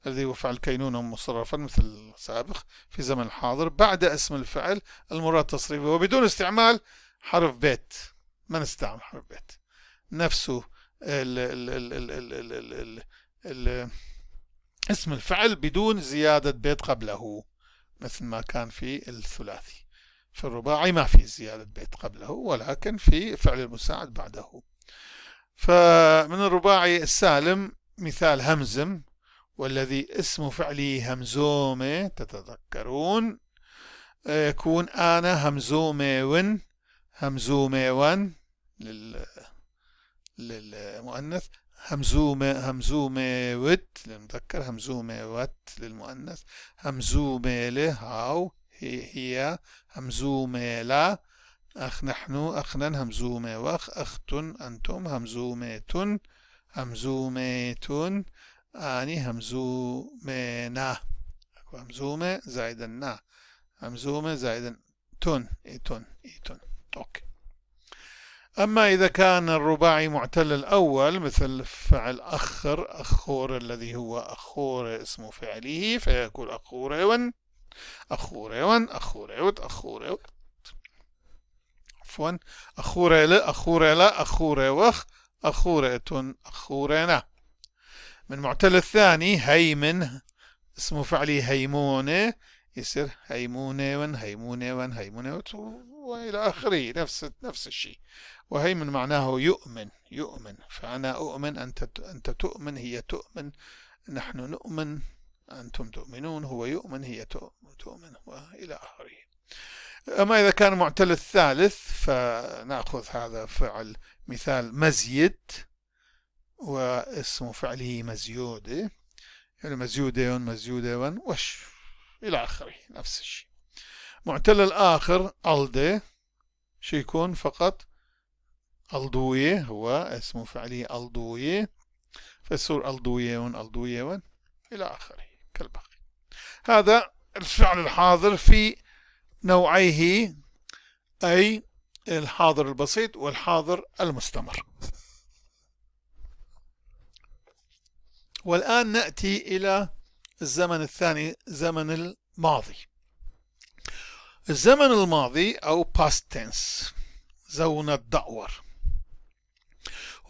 S1: الذي هو فعل كينونة مصرفا مثل السابق في زمن الحاضر بعد اسم الفعل المراد تصريفه، وبدون استعمال حرف بيت. ما نستعمل حرف بيت، نفسه ال ال ال ال ال ال ال ال ال اسم الفعل بدون زيادة بيت قبله، مثل ما كان في الثلاثي. في الرباعي ما في زيادة بيت قبله، ولكن في فعل المساعد بعده. فمن الرباعي السالم مثال همزم، والذي اسم فعله همزومة، تتذكرون، يكون أنا همزومة ون همزومة ون للمؤنث، همزومة همزومة ود للمذكر، همزومة وت للمؤنث، همزومة له هاو هي، همزومة لا أخ نحن أخنا، همزومة وخ أخت أنتم، همزومة همزومة آني همزومة، همزومة زائدا نا، همزومة زائدا تون إيتون إيتون. okay. أما إذا كان الرباعي معتل الأول مثل فعل أخر أخور الذي هو أخور اسم فعله، فيكون أخورون أخورون أخوريوت أخوريوت عفوا أخوريل أخوريلا أخوريوخ أخوريتون أخورينا. من معتل الثاني هيمن اسم فعله هيمونة، يصير هيمونة هيمونة هيمونة وإلى آخره، نفس الشيء. وهيمن معناه يؤمن، يؤمن، فأنا أؤمن، أنت تؤمن، هي تؤمن، نحن نؤمن، أنتم تؤمنون، هو يؤمن، هي تؤمن، وإلى آخره. أما إذا كان معتل الثالث فنأخذ هذا فعل مثال مزيد، واسم فعله مزيودة، يعني مزيودة مزيودة وش إلى آخره، نفس الشيء. معتل الآخر ألدي، شو يكون؟ فقط ألدوية، هو اسم فعله ألدوية، فيصير ألدوية ألدوية إلى آخره كالباقي. هذا الفعل الحاضر في نوعيه. أي الحاضر البسيط والحاضر المستمر. والآن نأتي إلى الزمن الثاني، زمن الماضي. الزمن الماضي أو past tense، زون الدأور.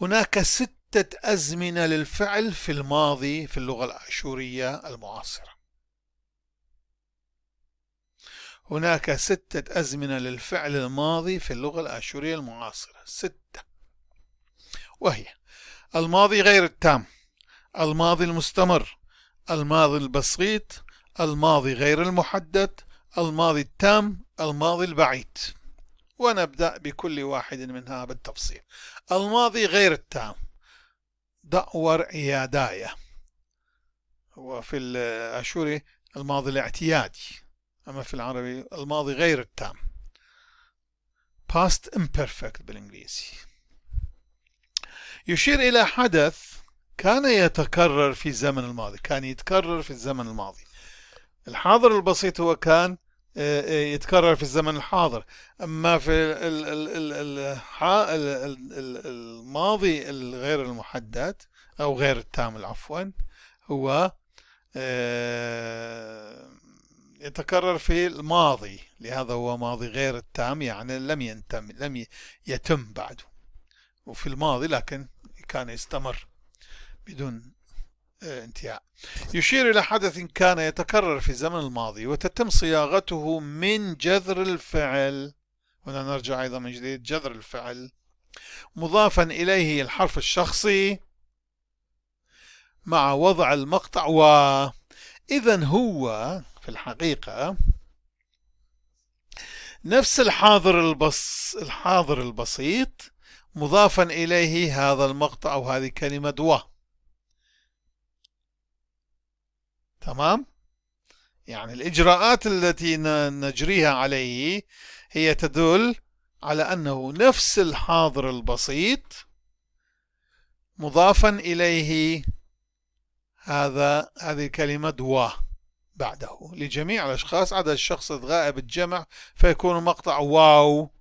S1: هناك 6 أزمنة للفعل في الماضي في اللغة الآشورية المعاصرة. هناك 6 أزمنة للفعل الماضي في اللغة الآشورية المعاصرة، 6، وهي الماضي غير التام، الماضي المستمر، الماضي البسيط، الماضي غير المحدد، الماضي التام، الماضي البعيد. ونبدأ بكل واحد منها بالتفصيل. الماضي غير التام، دأور عياداية، هو في الآشوري الماضي الاعتيادي، أما في العربي الماضي غير التام، past imperfect بالإنجليزي. يشير إلى حدث كان يتكرر في الزمن الماضي، كان يتكرر في الزمن الماضي. الحاضر البسيط هو كان يتكرر في الزمن الحاضر، أما في الماضي الغير المحدد أو غير التام عفوا، هو يتكرر في الماضي، لهذا هو ماضي غير التام، يعني لم يتم بعده، وفي الماضي لكن كان يستمر بدون انتهاء. يشير إلى حدث كان يتكرر في الزمن الماضي وتتم صياغته من جذر الفعل. هنا نرجع أيضا من جديد، جذر الفعل مضافا إليه الحرف الشخصي مع وضع المقطع و. إذن هو في الحقيقة نفس الحاضر البسيط مضافا إليه هذا المقطع أو هذه كلمة و. تمام؟ يعني الإجراءات التي نجريها عليه هي تدل على أنه نفس الحاضر البسيط مضافا إليه هذه الكلمة و بعده لجميع الأشخاص عدا الشخص الغائب الجمع، فيكون مقطع واو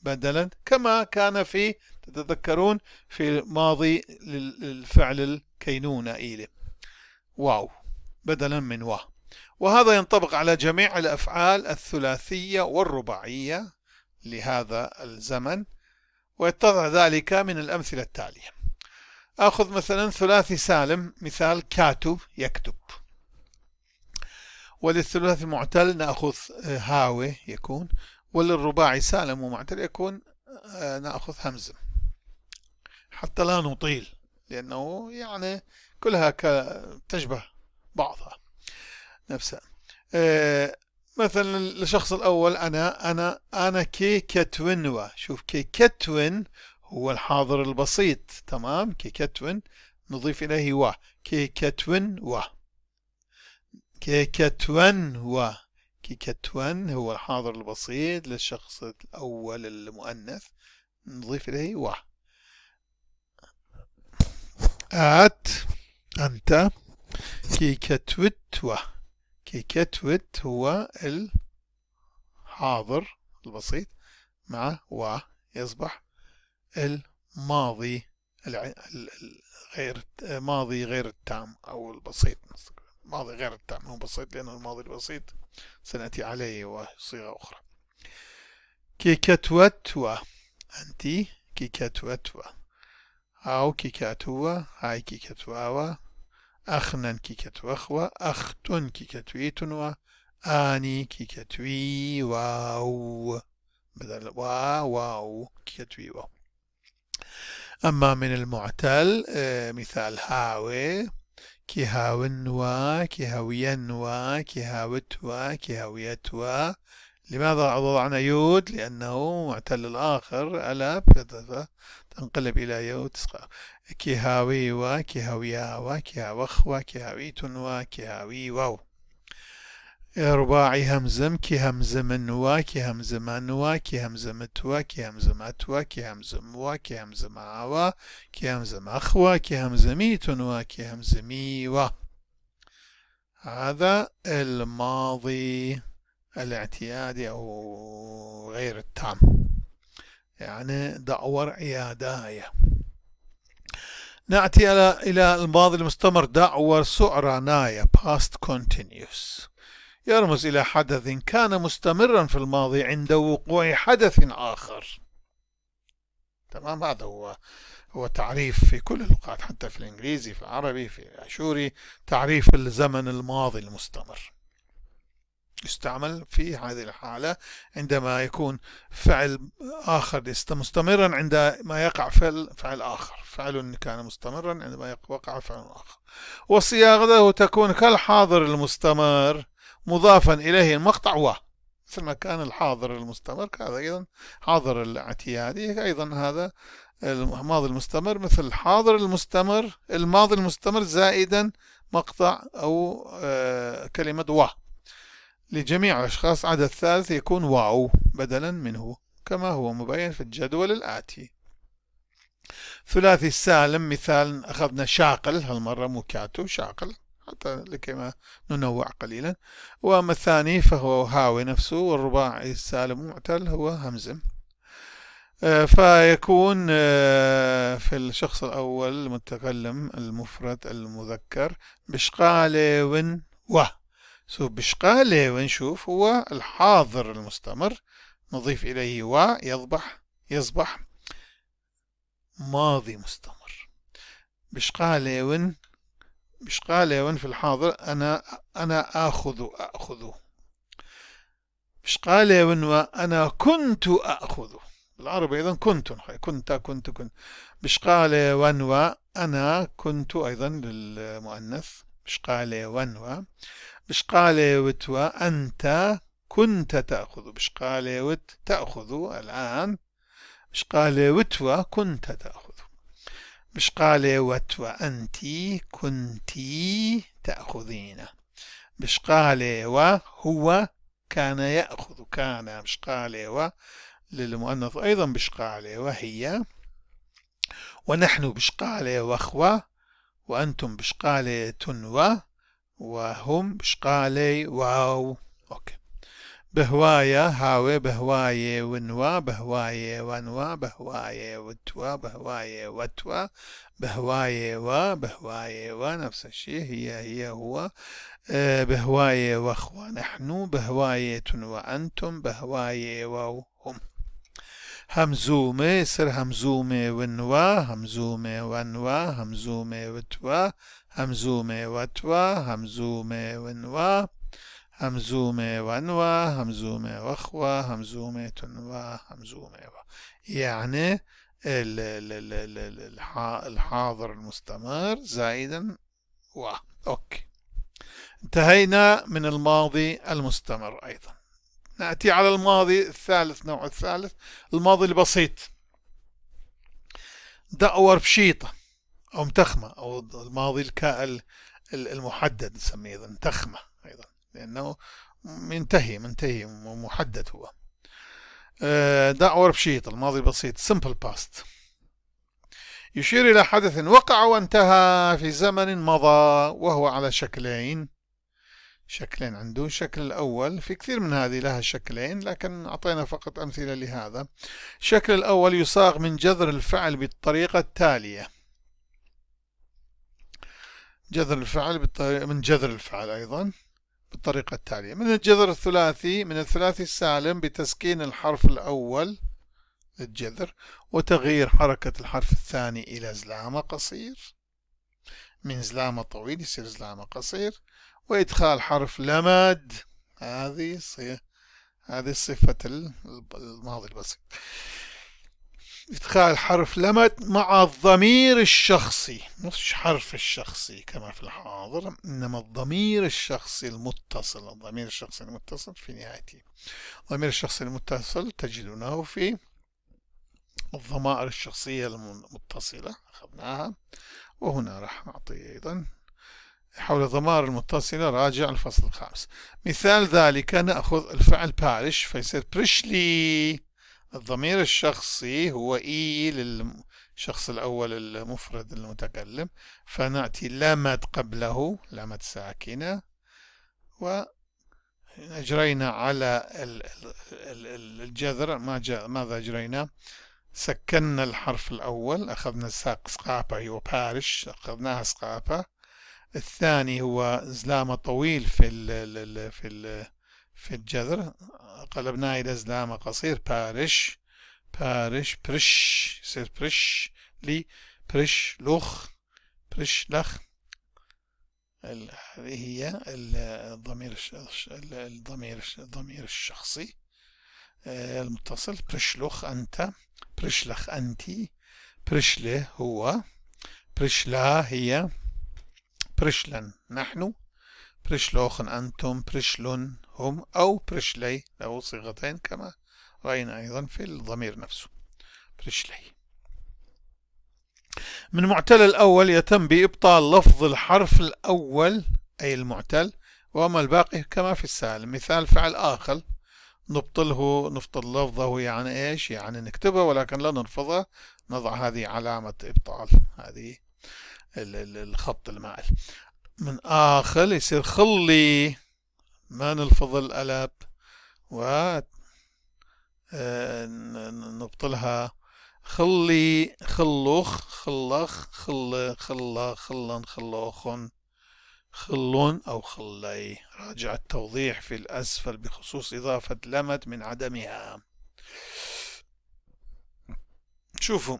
S1: بدلا، كما كان في، تتذكرون، في ماضي للفعل الكينونة إيلي، واو بدلا من وا. وهذا ينطبق على جميع الأفعال الثلاثية والرباعية لهذا الزمن، ويتضح ذلك من الأمثلة التالية. آخذ مثلا ثلاثي سالم، مثال كاتب يكتب، وللثلاثي المعتل نأخذ هاوي يكون، وللرباعي سالم ومعتل يكون نأخذ همزة، حتى لا نطيل لأنه يعني كلها تشبه بعضها نفسها. مثلا للشخص الأول أنا كي كتونوا، شوف كي كتون هو الحاضر البسيط، تمام، كي كتون نضيف إليه و، كي كتون و، كي كتون و، كي كتون هو الحاضر البسيط للشخص الأول المؤنث، نضيف إليه و. آت أنت كي كتوت و، كي كتوت هو الحاضر البسيط مع و، يصبح الماضي غير ماضي غير التام أو البسيط، ماضي غير التام هو بسيط لأنه الماضي البسيط سنأتي عليه وصيغة أخرى. كي كتوت و، أنت كي كتوت و، أو كي كاتوا، هاي كي كتواوا، أخنن كي كتوخوا، أختن كي كتويتنوا، آني كي كتوي واو، بدل وا واو كي كتوي واو. أما من المعتل مثال هاوي، كي هاونوا، كي هاوينوا، كي هاوتوا، كي هاويتوا. لماذا وضعنا يود؟ لأنه معتل الآخر ألف تنقلب إلى يود. كي هاويوا، كي هاوياوا، كي هاوخوا، كي هاويتنوا، كي هاويواو. رباعي همزم، كي همزمنوا، كي همزمنوا، كي همزمتوا، كي همزمتوا، كي همزموا، كي همزماوا، كي همزمخوا، كي همزميتنوا، كي همزميوا. هذا الماضي الاعتيادي أو غير التام، يعني دأور عياداية. نأتي إلى الماضي المستمر، دأور سعرانايا past continuous، يرمز إلى حدث كان مستمرا في الماضي عند وقوع حدث آخر. تمام، هذا هو تعريف في كل اللغات، حتى في الإنجليزي، في العربي، في الآشوري، تعريف الزمن الماضي المستمر يستعمل في هذه الحالة عندما يكون فعل آخر مستمرا عندما يقع فعل آخر، فعل كان مستمرا عندما وقع فعل آخر. وصياغته تكون كالحاضر المستمر مضافا إليه المقطع و، مثل ما كان الحاضر المستمر هذا أيضا حاضر الاعتيادي، أيضا هذا الماضي المستمر مثل الحاضر المستمر، الماضي المستمر زائدا مقطع أو كلمة و. لجميع الأشخاص عدد ثالث يكون واو بدلا منه كما هو مبين في الجدول الآتي. ثلاثي السالم مثال، أخذنا شاقل هالمرة مو كاتو، شاقل حتى لكي ما ننوع قليلا. وأما الثاني فهو هاوي نفسه، والرباعي السالم معتل هو همزم. فيكون في الشخص الأول المتكلم المفرد المذكر بشقالي ون و. شوف بشقالي ونشوف هو الحاضر المستمر، نضيف إليه و يصبح ماضي مستمر. بشقالي ون، بشقالي ون في الحاضر أنا آخذ. بشقالي ون وأنا كنت آخذ. بالعربي أيضا كنت، كنت، كنت، كنت. بشقالي ون وأنا كنت أيضا للمؤنث. بشقالي ون و. بشقالي وتوا أنت كنت تأخذ. بشقالي وت تأخذ الآن. بشقالي وتوا كنت تأخذ. بشقالي وتوا أنت كنتي تأخذين. بشقالي وهو كان يأخذ، كان. بشقالي و للمؤنث أيضا بشقالي وهي. ونحن بشقالي وأخوة، وأنتم بشقالي تنوى، وهم بشقالي واو. أوكي. بهواية هاوي، بهواية ونوا، بهواية ونوا، بهواية وتوا، بهواية وتوا، بهواية و، بهواية و، نفس الشيء، هي، هي، هو. بهواية واخوة نحن، بهواية وأنتم، بهواية وهم. همزومة يصير همزومة ونوا، همزومة ونوا، همزومة وتوا، همزومة وتوا، همزومة ونوا، همزومة ونوا، همزومة واخوة، همزومة تنوا، همزومة و. يعني الحاضر المستمر زائدا و. أوكي، انتهينا من الماضي المستمر. أيضا نأتي على الماضي الثالث، نوع الثالث، الماضي البسيط. دأور بشيطة أو متخمة، أو الماضي المحدد نسميه أيضا تخمة أيضا، لأنه منتهي محدد هو. دأور بشيطة، الماضي البسيط simple past، يشير إلى حدث وقع وانتهى في زمن مضى، وهو على شكلين. شكلين عنده. الشكل الأول في كثير من هذه لها شكلين، لكن أعطينا فقط أمثلة لهذا. الشكل الأول يصاغ من جذر الفعل بالطريقة التالية. جذر الفعل بالطريقة، من جذر الفعل أيضا بالطريقة التالية. من الجذر الثلاثي، من الثلاثي السالم بتسكين الحرف الأول للجذر وتغيير حركة الحرف الثاني إلى زلامة قصير، من زلامة طويل يصير زلامة قصير، وإدخال حرف لمد. هذه صفة الماضي البسيط. إدخال حرف لمد مع الضمير الشخصي، مش حرف الشخصي كما في الحاضر، إنما الضمير الشخصي المتصل. الضمير الشخصي المتصل في نهايته. الضمير الشخصي المتصل تجدونه في الضمائر الشخصية المتصلة، أخذناها، وهنا راح نعطي أيضا حول الضمائر المتصلة، راجع الفصل الخامس. مثال ذلك نأخذ الفعل بارش فيصير بريشلي. الضمير الشخصي هو إي للشخص الأول المفرد المتكلم، فنأتي لمد قبله، لمد ساكنة، أجرينا على الجذر، ماذا أجرينا؟ سكننا الحرف الأول، أخذنا ساق سقابة هو بارش، أخذناها سقابة. الثاني هو زلامة طويل في الجذر، قلبناه إلى زلامة قصير بارش، بارش برش، يصير برش لي، برش لخ، برش لخ. هذه هي الضمير الشخصي المتصل. برشلخ أنت، برشلخ أنت، برشله هو، برشلا هي، برشلن نحن، برشلوخن أنتم، برشلن هم، أو برشلي له صيغتين كما رأينا أيضا في الضمير نفسه برشلي. من معتل الأول يتم بإبطال لفظ الحرف الأول أي المعتل، وأما الباقي كما في السالم. مثال فعل آخر نبطله، نبطل لفظه، يعني إيش؟ يعني نكتبه ولكن لا نلفظه، نضع هذه علامة إبطال، هذه الخط المائل. من آخل يصير خلي، ما نلفظ الألب و نبطلها. خلي، خلوخ، خلخ، خل، خلا، خلن، خلوخن، خلون أو خلي. راجع التوضيح في الأسفل بخصوص إضافة لمت من عدمها. شوفوا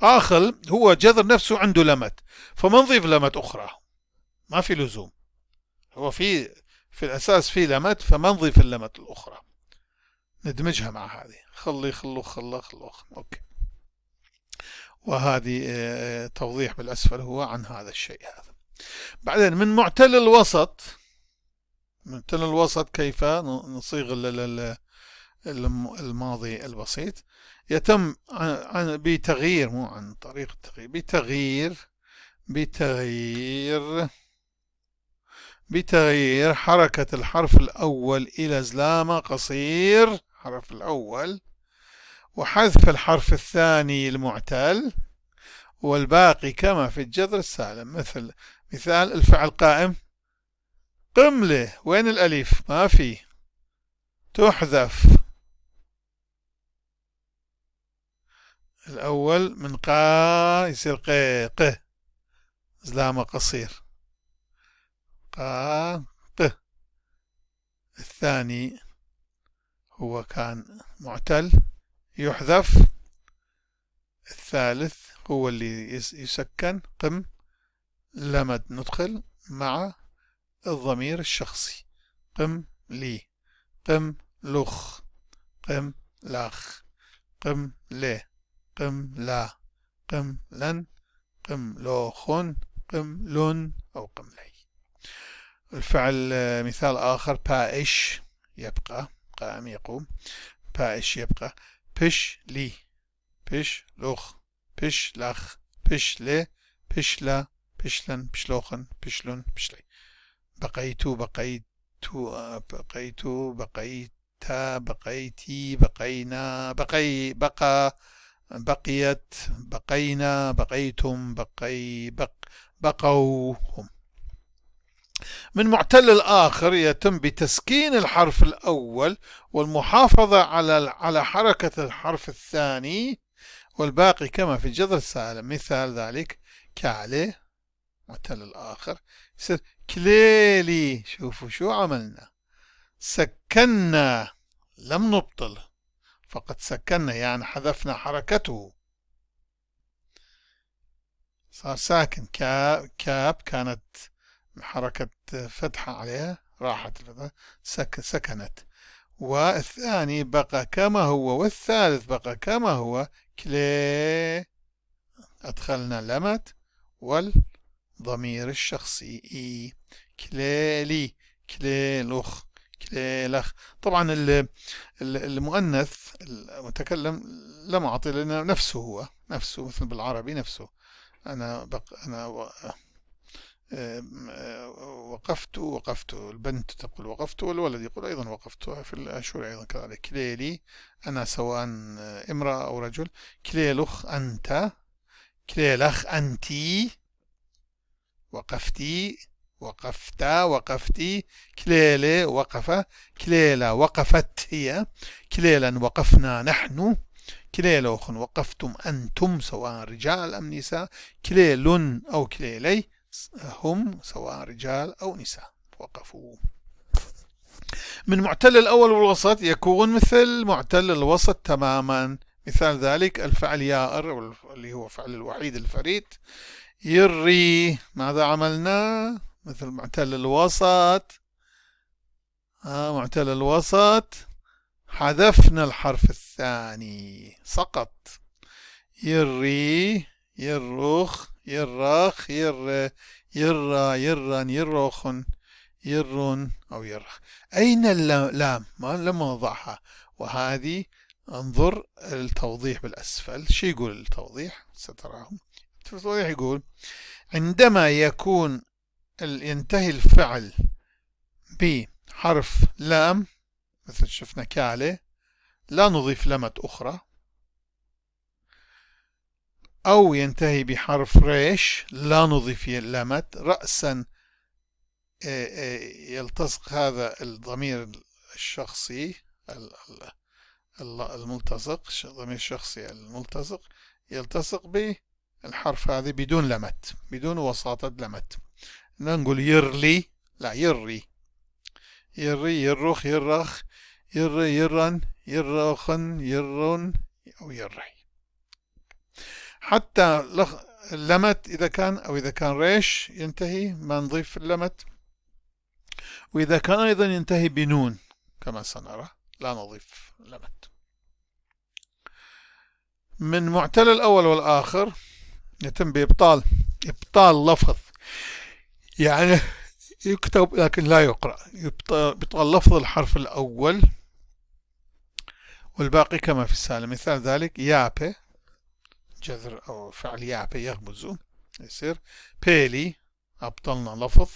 S1: آخل هو جذر نفسه عنده لمت، فما نضيف لمت أخرى، ما في لزوم، هو في الأساس في لمت، فما نضيف اللمت الأخرى، ندمجها مع هذه. خلي، خلو، خلا، خلوخ. أوكي، وهذه توضيح بالأسفل هو عن هذا الشيء هذا. بعدين من معتل الوسط، معتل الوسط كيف نصيغ الماضي البسيط؟ يتم بتغيير، مو عن طريق التغيير، بتغيير بتغيير حركة الحرف الأول إلى زلامة قصير، حرف الأول، وحذف الحرف الثاني المعتل، والباقي كما في الجذر السالم. مثل مثال الفعل قائم، قملة، وين الألف؟ ما في، تحذف. الأول من قا يصير ق، ق زلامة قصير، قا ق. الثاني هو كان معتل يحذف. الثالث هو اللي يسكن قم، لمد ندخل مع الضمير الشخصي، قم لي، قم لخ، قم لخ، قم لي، قم لا، قم لن، قم لوخن، قم لن أو قم لي. الفعل مثال آخر بائش يبقى، قائم يقوم، بائش يبقى، بش لي، بش لخ، بش لخ، بش لي، بش لا، بشلن، بشلوخن، بشلن، بشلي. بقيت، بقيت، بقيت، بقيت، بقيتي، بقينا، بقي، بقى، بقيت، بقينا، بقيتم، بقي، بق، بقوا، هم. من معتل الآخر يتم بتسكين الحرف الأول والمحافظة على حركة الحرف الثاني، والباقي كما في الجذر السالم. مثال ذلك كعلي، معتل الآخر يصير كليلي. شوفوا شو عملنا، سكننا، لم نبطل، فقد سكننا يعني حذفنا حركته، صار ساكن. كاب كانت حركة فتحة عليها، راحت الفتحة، سكنت. والثاني بقى كما هو، والثالث بقى كما هو، كلي أدخلنا لمت والضمير الشخصي إي، كليلي، كليلخ، كليلخ. طبعا المؤنث المتكلم لم أعطي لنا نفسه، هو نفسه مثل بالعربي نفسه. أنا وقفت، وقفت، البنت تقول وقفت، والولد يقول أيضا وقفت، في الأشهر أيضا كذلك. كليلي أنا سواء امرأة أو رجل. كليلخ أنت، كليلخ أنتي، وقفتي، وقفت، وقفتي، كليلة وقف، كليلة وقفت هي، كليلا وقفنا نحن، كليلوخن وقفتم أنتم سواء رجال أم نساء، كليل أو كليلي هم سواء رجال أو نساء وقفوا. من معتل الأول والوسط يكون مثل معتل الوسط تماما. مثال ذلك الفعل يائر اللي هو فعل الوحيد الفريد، يري. ماذا عملنا؟ مثل معتل الوسط، معتل الوسط حذفنا الحرف الثاني سقط، يري، يرخ، يرخ، ير، يرا، يرن، يرخن، يرن أو يرخ. أين اللام؟ ما لم نضعها. وهذه انظر التوضيح بالأسفل، شو يقول التوضيح؟ ستراه التوضيح يقول عندما يكون ينتهي الفعل بحرف لام مثل شفنا كالة لا نضيف لمة أخرى، أو ينتهي بحرف ريش لا نضيف لمة، رأسا يلتصق هذا الضمير الشخصي الملتصق، الضمير الشخصي الملتصق يلتصق بالحرف هذه بدون لمت، بدون وساطة لمت. لا نقول يرلي، لا يري، يري، يرخ، يرخ، يري، يرن، يرخن، يرن أو يري. حتى اللمت إذا كان، أو إذا كان ريش ينتهي ما نضيف اللمت، وإذا كان أيضا ينتهي بنون كما سنرى لا نضيف لمت. من معتل الأول والآخر يتم بإبطال، إبطال لفظ، يعني يكتب لكن لا يقرأ، إبطال لفظ الحرف الأول والباقي كما في السالم. مثال ذلك يابي، جذر أو فعل يابي يغمز، يصير بيلي، أبطلنا لفظ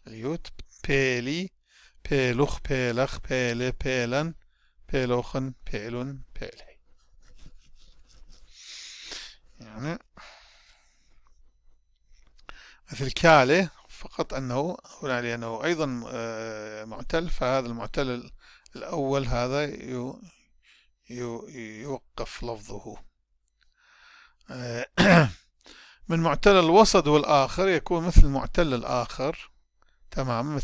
S1: اليوت، بيلي، بيلخ، بيلخ، بيلي، بيلن، بيلوخن، بيلن، بيلي. يعني مثل كالي، فقط أنه هنا لأنه أيضا معتل، فهذا المعتل الأول هذا يوقف لفظه. من معتل الوسط والآخر يكون مثل معتل الآخر تمام.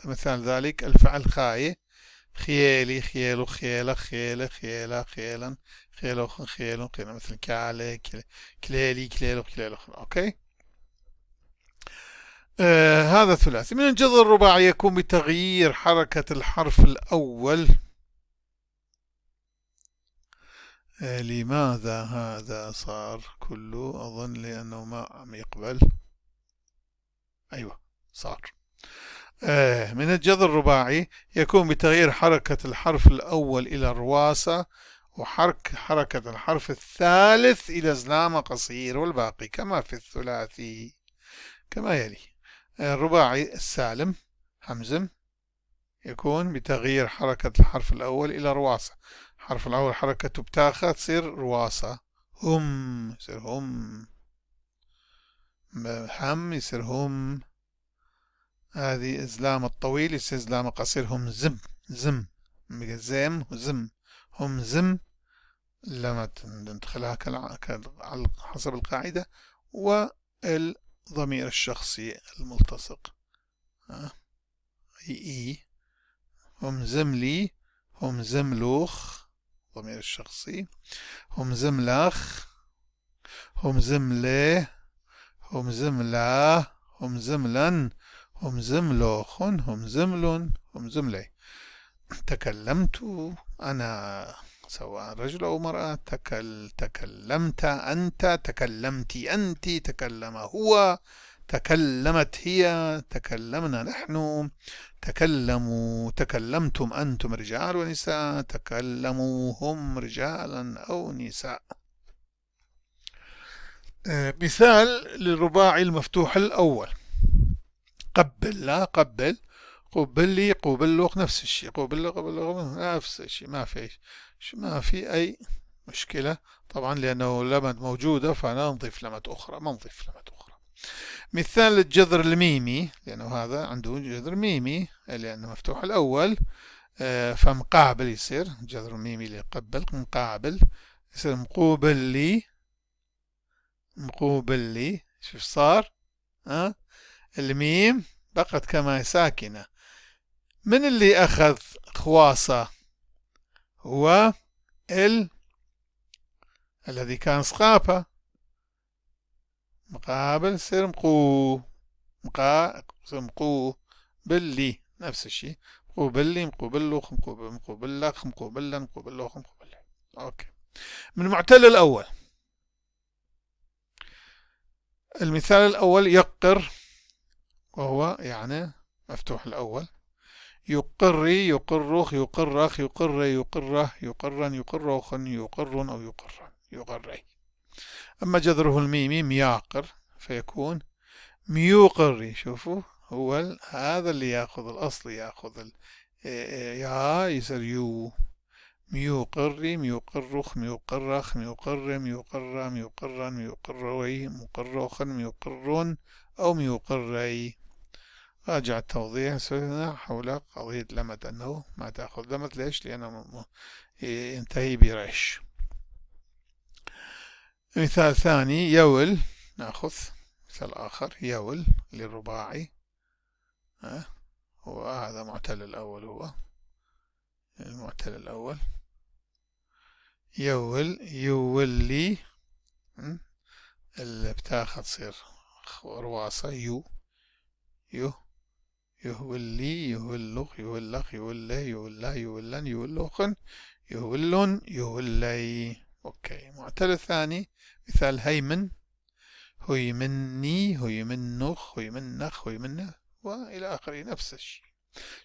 S1: مثال ذلك الفعل خاي، خيالي، خيالو، خيالة، خيالة، خيالة، خيالا، خيالو، خيالو، خيالو، مثل كالي، كليلي، كليلو، كليلو. أوكي، هذا ثلاثي. من الجذر الرباعي يكون بتغيير حركة الحرف الأول. لماذا هذا صار كله؟ أظن لأنه ما عم يقبل. أيوة صار. من الجذر الرباعي يكون بتغيير حركة الحرف الأول إلى الرواسة، وحرك حركة الحرف الثالث إلى زلامة قصير، والباقي كما في الثلاثي كما يلي. الرباعي السالم همزم يكون بتغيير حركة الحرف الأول إلى رواسة. الحرف الأول حركته بتاخة تصير رواسة، هم يصير هم، هم يصير هم. هذه إزلام الطويل يصير إزلام قصير، هم زم، زم، زم، زم، هم زم، لما ندخلها حسب القاعدة. والضمير الشخصي الملتصق إي، هم زملي، هم زملوخ، ضمير الشخصي، هم زملخ، هم زمله، هم زملا، هم زملن، هم زملوخن، هم زملن، هم زملي. تكلمت أنا سواء رجل أو مرأة، تكلمت أنت، تكلمت أنت، تكلم هو، تكلمت هي، تكلمنا نحن، تكلموا، تكلمتم أنتم رجال ونساء، تكلموا هم رجالا أو نساء. مثال للرباعي المفتوح الأول، قبل، لا قبل، قبلي، قبلوك، نفس الشيء، قبل، قبل، نفس الشيء، ما في أي مشكلة طبعا، لأنه لمت موجودة فلا نضيف لمت أخرى، ما نضيف لمت أخرى. مثال للجذر الميمي، لأنه هذا عنده جذر ميمي لأنه مفتوح الأول، فمقابل يصير جذر ميمي اللي قبل مقابل، يصير مقوبل لي، مقوبل لي. شوف صار؟ ها؟ الميم بقت كما ساكنة. من اللي أخذ خواصة؟ هو الذي كان سقافة مقابل، يصير مقو، مقا، يصير مقو باللي، نفس الشيء، مقوبلي، مقوبلخ، مقوبلخ، مقوبلن، مقوبلخ، مقوبلخ. أوكي. من المعتل الأول، المثال الأول يقر، وهو يعني مفتوح الأول، يقري، يقرخ، يقرخ، يقر، يقره، يقرن، يقرخن، يقرن أو يقرن، يقري. أما جذره الميمي مياقر، فيكون ميوقري. شوفوا هو هذا اللي ياخذ الأصل، ياخذ يا يصير يو، ميوقري، ميوقرخ، ميوقرخ، ميوقر، ميوقر، ميوقرن، ميوقروي، مقرخن، ميوقرن أو ميوقري. راجع التوضيح حول قضية لمد، أنه ما تأخذ لمد. ليش؟ لأنه ينتهي بريش. مثال ثاني يول، نأخذ مثال آخر يول للرباعي، هو هذا معتل الأول، هو المعتل الأول. يول، يولي، البتاخة تصير رواصة، يو، يو، يهولي، يهلخ، يهلخ، يهله، يهله، يهلن، يهلخن، يهلن، يهلي. أوكي. معتل الثاني مثال هيمن، هيمني، هيمنخ، هيمنخ، هيمنه، وإلى آخره، نفس الشيء.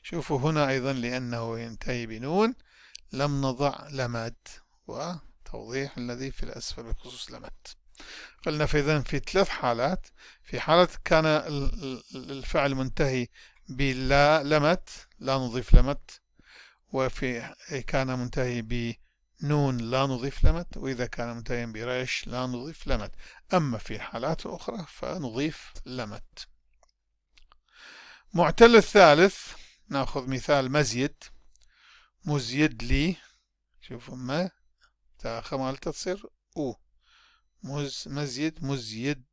S1: شوفوا هنا أيضا لأنه ينتهي بنون لم نضع لمد، وتوضيح الذي في الأسفل بخصوص لمد. قلنا فإذا في ثلاث حالات، في حالة كان الفعل منتهي بلا لمت لا نضيف لمت، وفي كان منتهي بنون لا نضيف لمت، وإذا كان منتهيا بريش لا نضيف لمت. أما في حالات أخرى فنضيف لمت. معتل الثالث نأخذ مثال مزيد، مزيد لي. شوفوا ما تاخ مالته تصير أو، مزيد، مزيد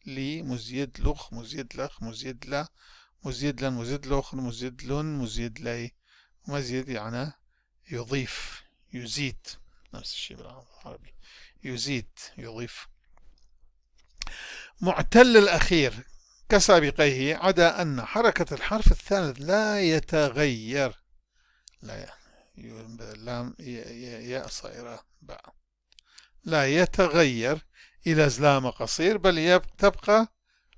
S1: لي، مزيد لخ، مزيد لخ، مزيد لا، مزيد لن، مزيد لخ، مزيد لن، مزيد لي. مزيد يعني يضيف، يزيد، نفس الشيء بالعربي، يزيد، يضيف. معتل الأخير كسابقيه، عدا أن حركة الحرف الثالث لا يتغير، لا لام ياء صائرة باء، لا يتغير إلى زلام قصير، بل تبقى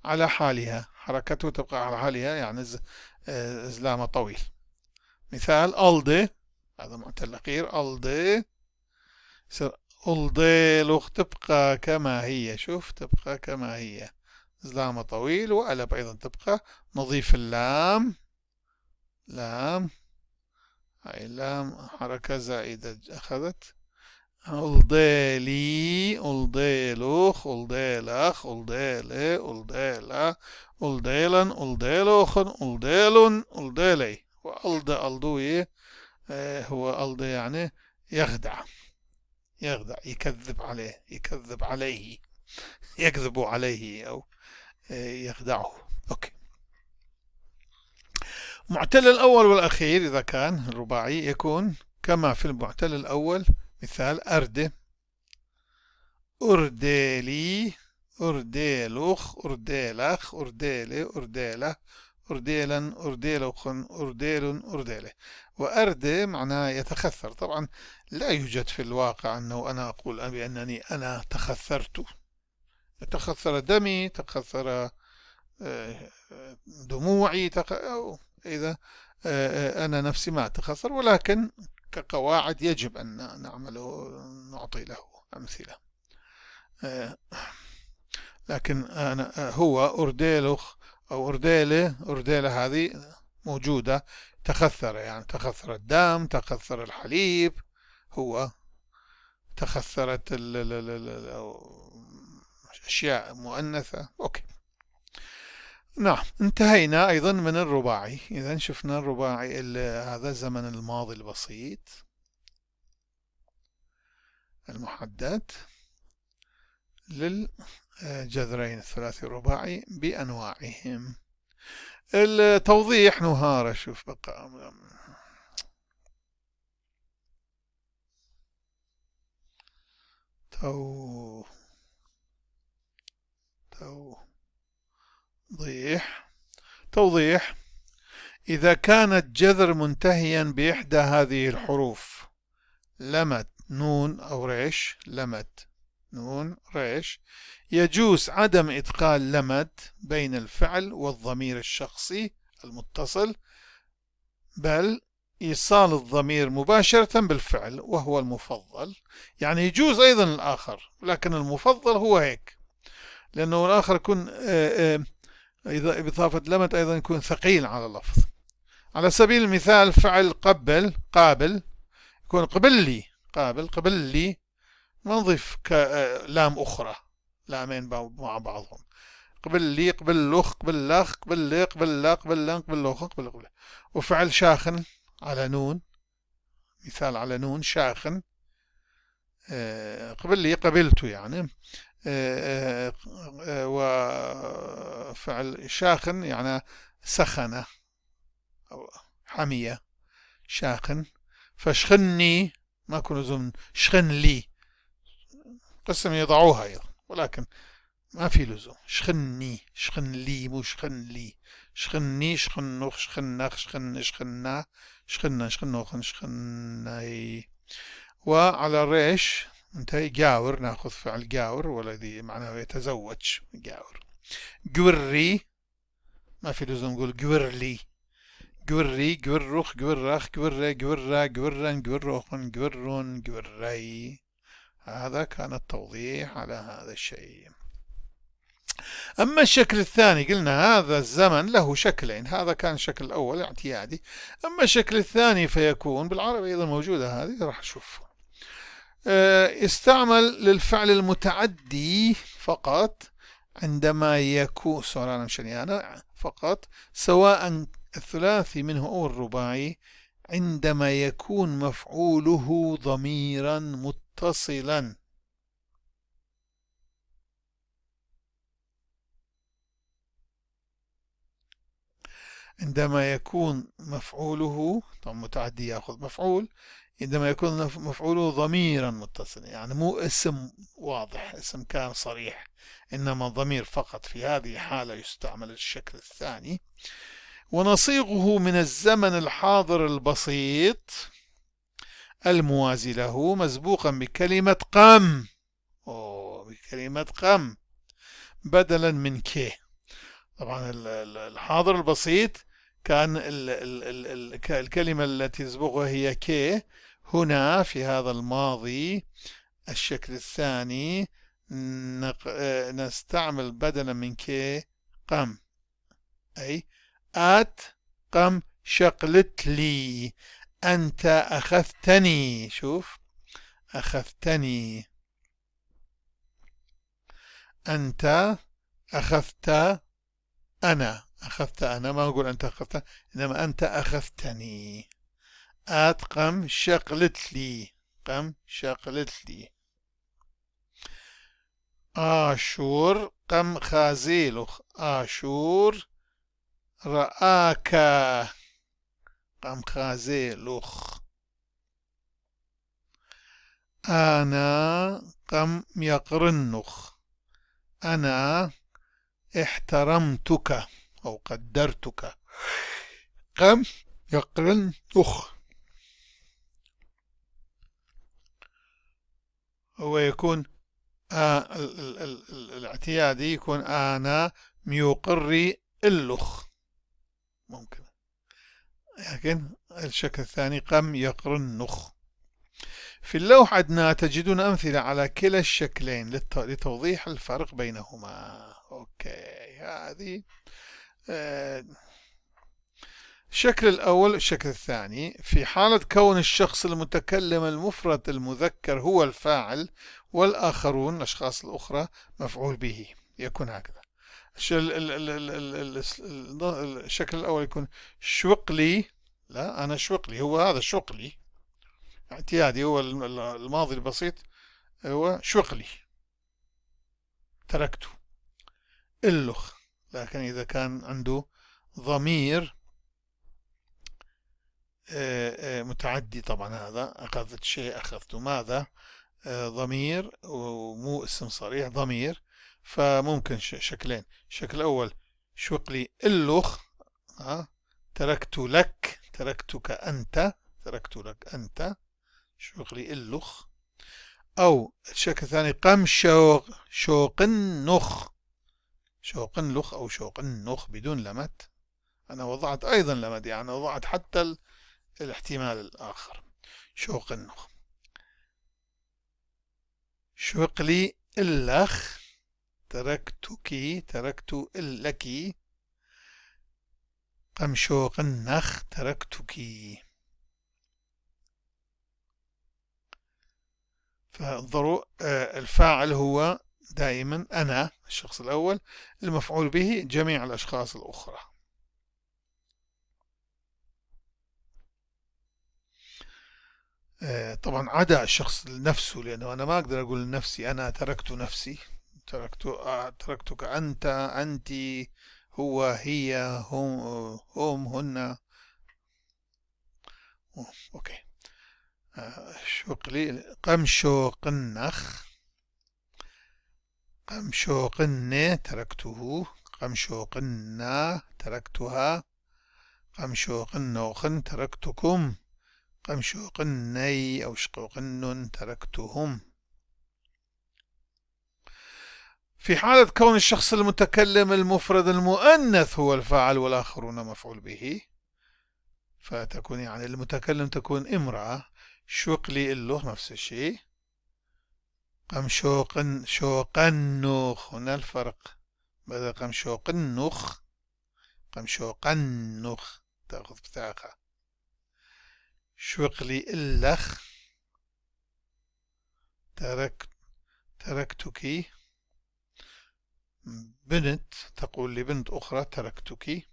S1: على حالها، حركته تبقى على حالها، يعني زلامة طويل. مثال ألدي، هذا معتل أخير، ألدي، ألدي لخ تبقى كما هي، شوف تبقى كما هي، زلامة طويل. وألب أيضا تبقى، نضيف اللام، لام، هاي اللام حركة زائدة أخذت، ألديلي، ألديلوخ، ألديلخ، ألديلي، ألديلا، ألديلن، ألديلوخن، ألديلن، ألديلي. وألد ألدوي، هو ألد يعني يخدع، يخدع، يكذب عليه، يكذب عليه، يكذب عليه أو يخدعه. أوكي. معتل الأول والأخير إذا كان الرباعي يكون كما في المعتل الأول. مثال أردي، أرديلي، أرديلوخ، أرديلخ، أرديلي، أرديله، أرديلا، أرديلوخن، أرديل، أرديله. وأردي معناه يتخثر. طبعا لا يوجد في الواقع أنه أنا أقول بأنني أنا تخثرت، تخثر دمي، تخثر دموعي، إذا أنا نفسي ما أتخثر، ولكن كقواعد يجب أن نعمله، نعطي له أمثلة. لكن أنا هو أرديلخ أو أرديلة، أرديلة هذه موجودة، تخثر يعني تخثر الدم، تخثر الحليب، هو تخثرت أشياء مؤنثة. أوكي. نعم، انتهينا أيضا من الرباعي. إذا شفنا الرباعي هذا زمن الماضي البسيط المحدد للجذرين الثلاثي الرباعي بأنواعهم. التوضيح نهار، شوف بقى توضيح. إذا كان الجذر منتهيا بإحدى هذه الحروف لمت نون أو ريش، لمت نون ريش، يجوز عدم إدخال لمت بين الفعل والضمير الشخصي المتصل، بل إيصال الضمير مباشرة بالفعل وهو المفضل. يعني يجوز أيضا الآخر، لكن المفضل هو هيك، لأنه الآخر يكون إذا بإضافة لمت أيضا يكون ثقيل على اللفظ. على سبيل المثال فعل قبل، قابل، يكون قبل لي، قابل، قبل لي، ما نضيف لام أخرى، لامين مع بعضهم، قبل لي، قبل لخ، قبل لخ، قبل لي، قبل لا، قبل لن، قبل لخ، قبل قبل. وفعل شاخن على نون، مثال على نون شاخن، قبل لي قبلت يعني، وفعل شاخن يعني سخنة أو حمية، شاخن، فشخني ما كن لزوم شخن لي، قسم يضعوها أيضا ولكن ما في لزوم، شخني، شخن لي، مو شخن لي، شخني، شخنخ، شخنخ، شخن، شخنا، شخنا، شخنوخ، شخني. وعلى الريش انتهي جاور، ناخذ فعل جاور والذي معناه يتزوج، جاور. جوري ما في لزوم نقول جورلي، جوري، جورخ، جورخ، جوري، جورا، جورن، جورخن، جورون، جوري. هذا كان التوضيح على هذا الشيء. أما الشكل الثاني قلنا هذا الزمن له شكلين، هذا كان الشكل الأول اعتيادي. أما الشكل الثاني فيكون بالعربي أيضا موجودة هذه، راح أشوف. يستعمل للفعل المتعدي فقط عندما يكون فقط، سواء الثلاثي منه أو الرباعي، عندما يكون مفعوله ضميرا متصلا. عندما يكون مفعوله، طبعا متعدي يأخذ مفعول، عندما يكون مفعوله ضميرا متصلا، يعني مو اسم واضح، اسم كان صريح، إنما ضمير فقط. في هذه الحالة يستعمل الشكل الثاني. ونصيغه من الزمن الحاضر البسيط الموازي له مسبوقا بكلمة قم، بكلمة قم بدلا من كي. طبعا الحاضر البسيط كان الكلمة التي تسبقها هي كي. هنا في هذا الماضي الشكل الثاني نستعمل بدلا من كي قم، أي آت قم شقلت لي، أنت أخذتني، شوف أخذتني، أنت أخذت، أنا أخذت، أنا ما أقول أنت أخذت، إنما أنت أخذتني. آت قم شقلت لي، قم شقلت لي. آشور قم خازيلخ، آشور رآك قم خازيلخ. أنا قم يقرنخ، أنا احترمتك أو قدرتك، قم يقرنخ. هو يكون الاعتيادي يكون أنا ميقري اللخ ممكن، لكن الشكل الثاني قم يقرنخ. في اللوح عندنا تجدون أمثلة على كلا الشكلين لتوضيح الفرق بينهما. أوكي، هذه الشكل الأول الشكل الثاني. في حالة كون الشخص المتكلم المفرد المذكر هو الفاعل والآخرون الأشخاص الأخرى مفعول به، يكون هكذا. الشكل الأول يكون شوقلي، لا أنا شوقلي، هو هذا شوقلي اعتيادي، هو الماضي البسيط هو شوقلي تركته اللخ. لكن إذا كان عنده ضمير متعدي، طبعا هذا أخذت شيء، أخذته ماذا؟ ضمير ومو اسم صريح، ضمير، فممكن شكلين. الشكل الأول شوقلي اللخ، تركت لك، تركتك أنت، تركت لك أنت، شوقلي اللخ. أو الشكل الثاني قم شوقنخ، شوقنلخ أو شوقنخ بدون لمت. أنا وضعت أيضا لمت، يعني وضعت حتى الاحتمال الآخر، شوقنخ. شوقلي اللخ، تركتك، تركت لك، قم شوقنخ، تركتك. فانظروا، الفاعل هو دائما أنا الشخص الأول، المفعول به جميع الأشخاص الأخرى. طبعا عدا الشخص نفسه، لأنه أنا ما أقدر أقول لنفسي أنا تركت نفسي، تركتك أنت، أنت، هو، هي، هم، هن. أوكي. شوقلي قم شوقنخ، قم شوقن تركته، قم شوقنا تركتها، قم شوقنوخن تركتكم، قم شوقني أو شقوقنن تركتهم. في حالة كون الشخص المتكلم المفرد المؤنث هو الفاعل والآخرون مفعول به، فتكون يعني المتكلم تكون امرأة. شوقلي اللخ نفس الشيء، قم شوقن، شوقنخ، هنا الفرق، بدل قم شوقنخ قم شوقنخ تأخذ بتاقة. شوقلي اللخ، تركتك، بنت تقول لبنت أخرى تركتك.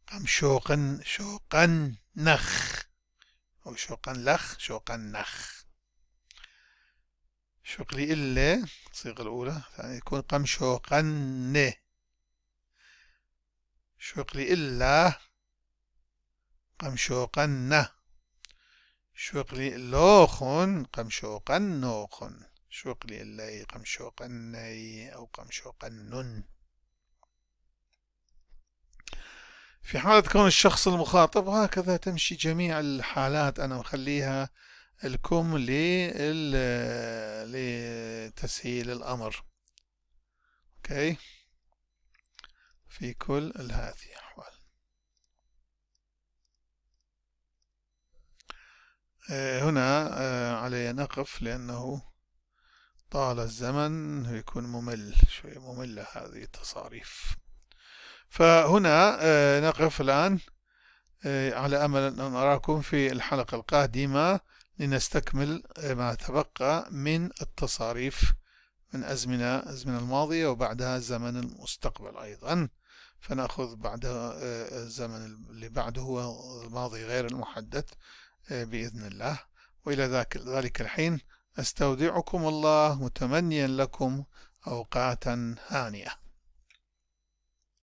S1: قم شوقن، شوقنخ أو شوقنلخ، شوقنخ. شوقلي إلا الصيغة الأولى، ثانية يكون قم شوقن. شوقلي إلا قم شوقن. شوقلي لوخن قم شوقنوخن. شوقلي إلا قم شوقني أو قم شوقنن. في حالة كون الشخص المخاطب، وهكذا تمشي جميع الحالات. أنا مخليها لكم لتسهيل الأمر. أوكي، في كل هذه الأحوال. هنا علي نقف لأنه طال الزمن، يكون ممل شوي، مملة هذه التصاريف. فهنا نقف الآن، على أمل أن نراكم في الحلقة القادمة لنستكمل ما تبقى من التصاريف من أزمنة الماضية وبعدها زمن المستقبل أيضا. فنأخذ بعدها الزمن اللي بعده هو الماضي غير المحدد بإذن الله. وإلى ذلك الحين أستودعكم الله متمنيا لكم أوقاتا هانئة.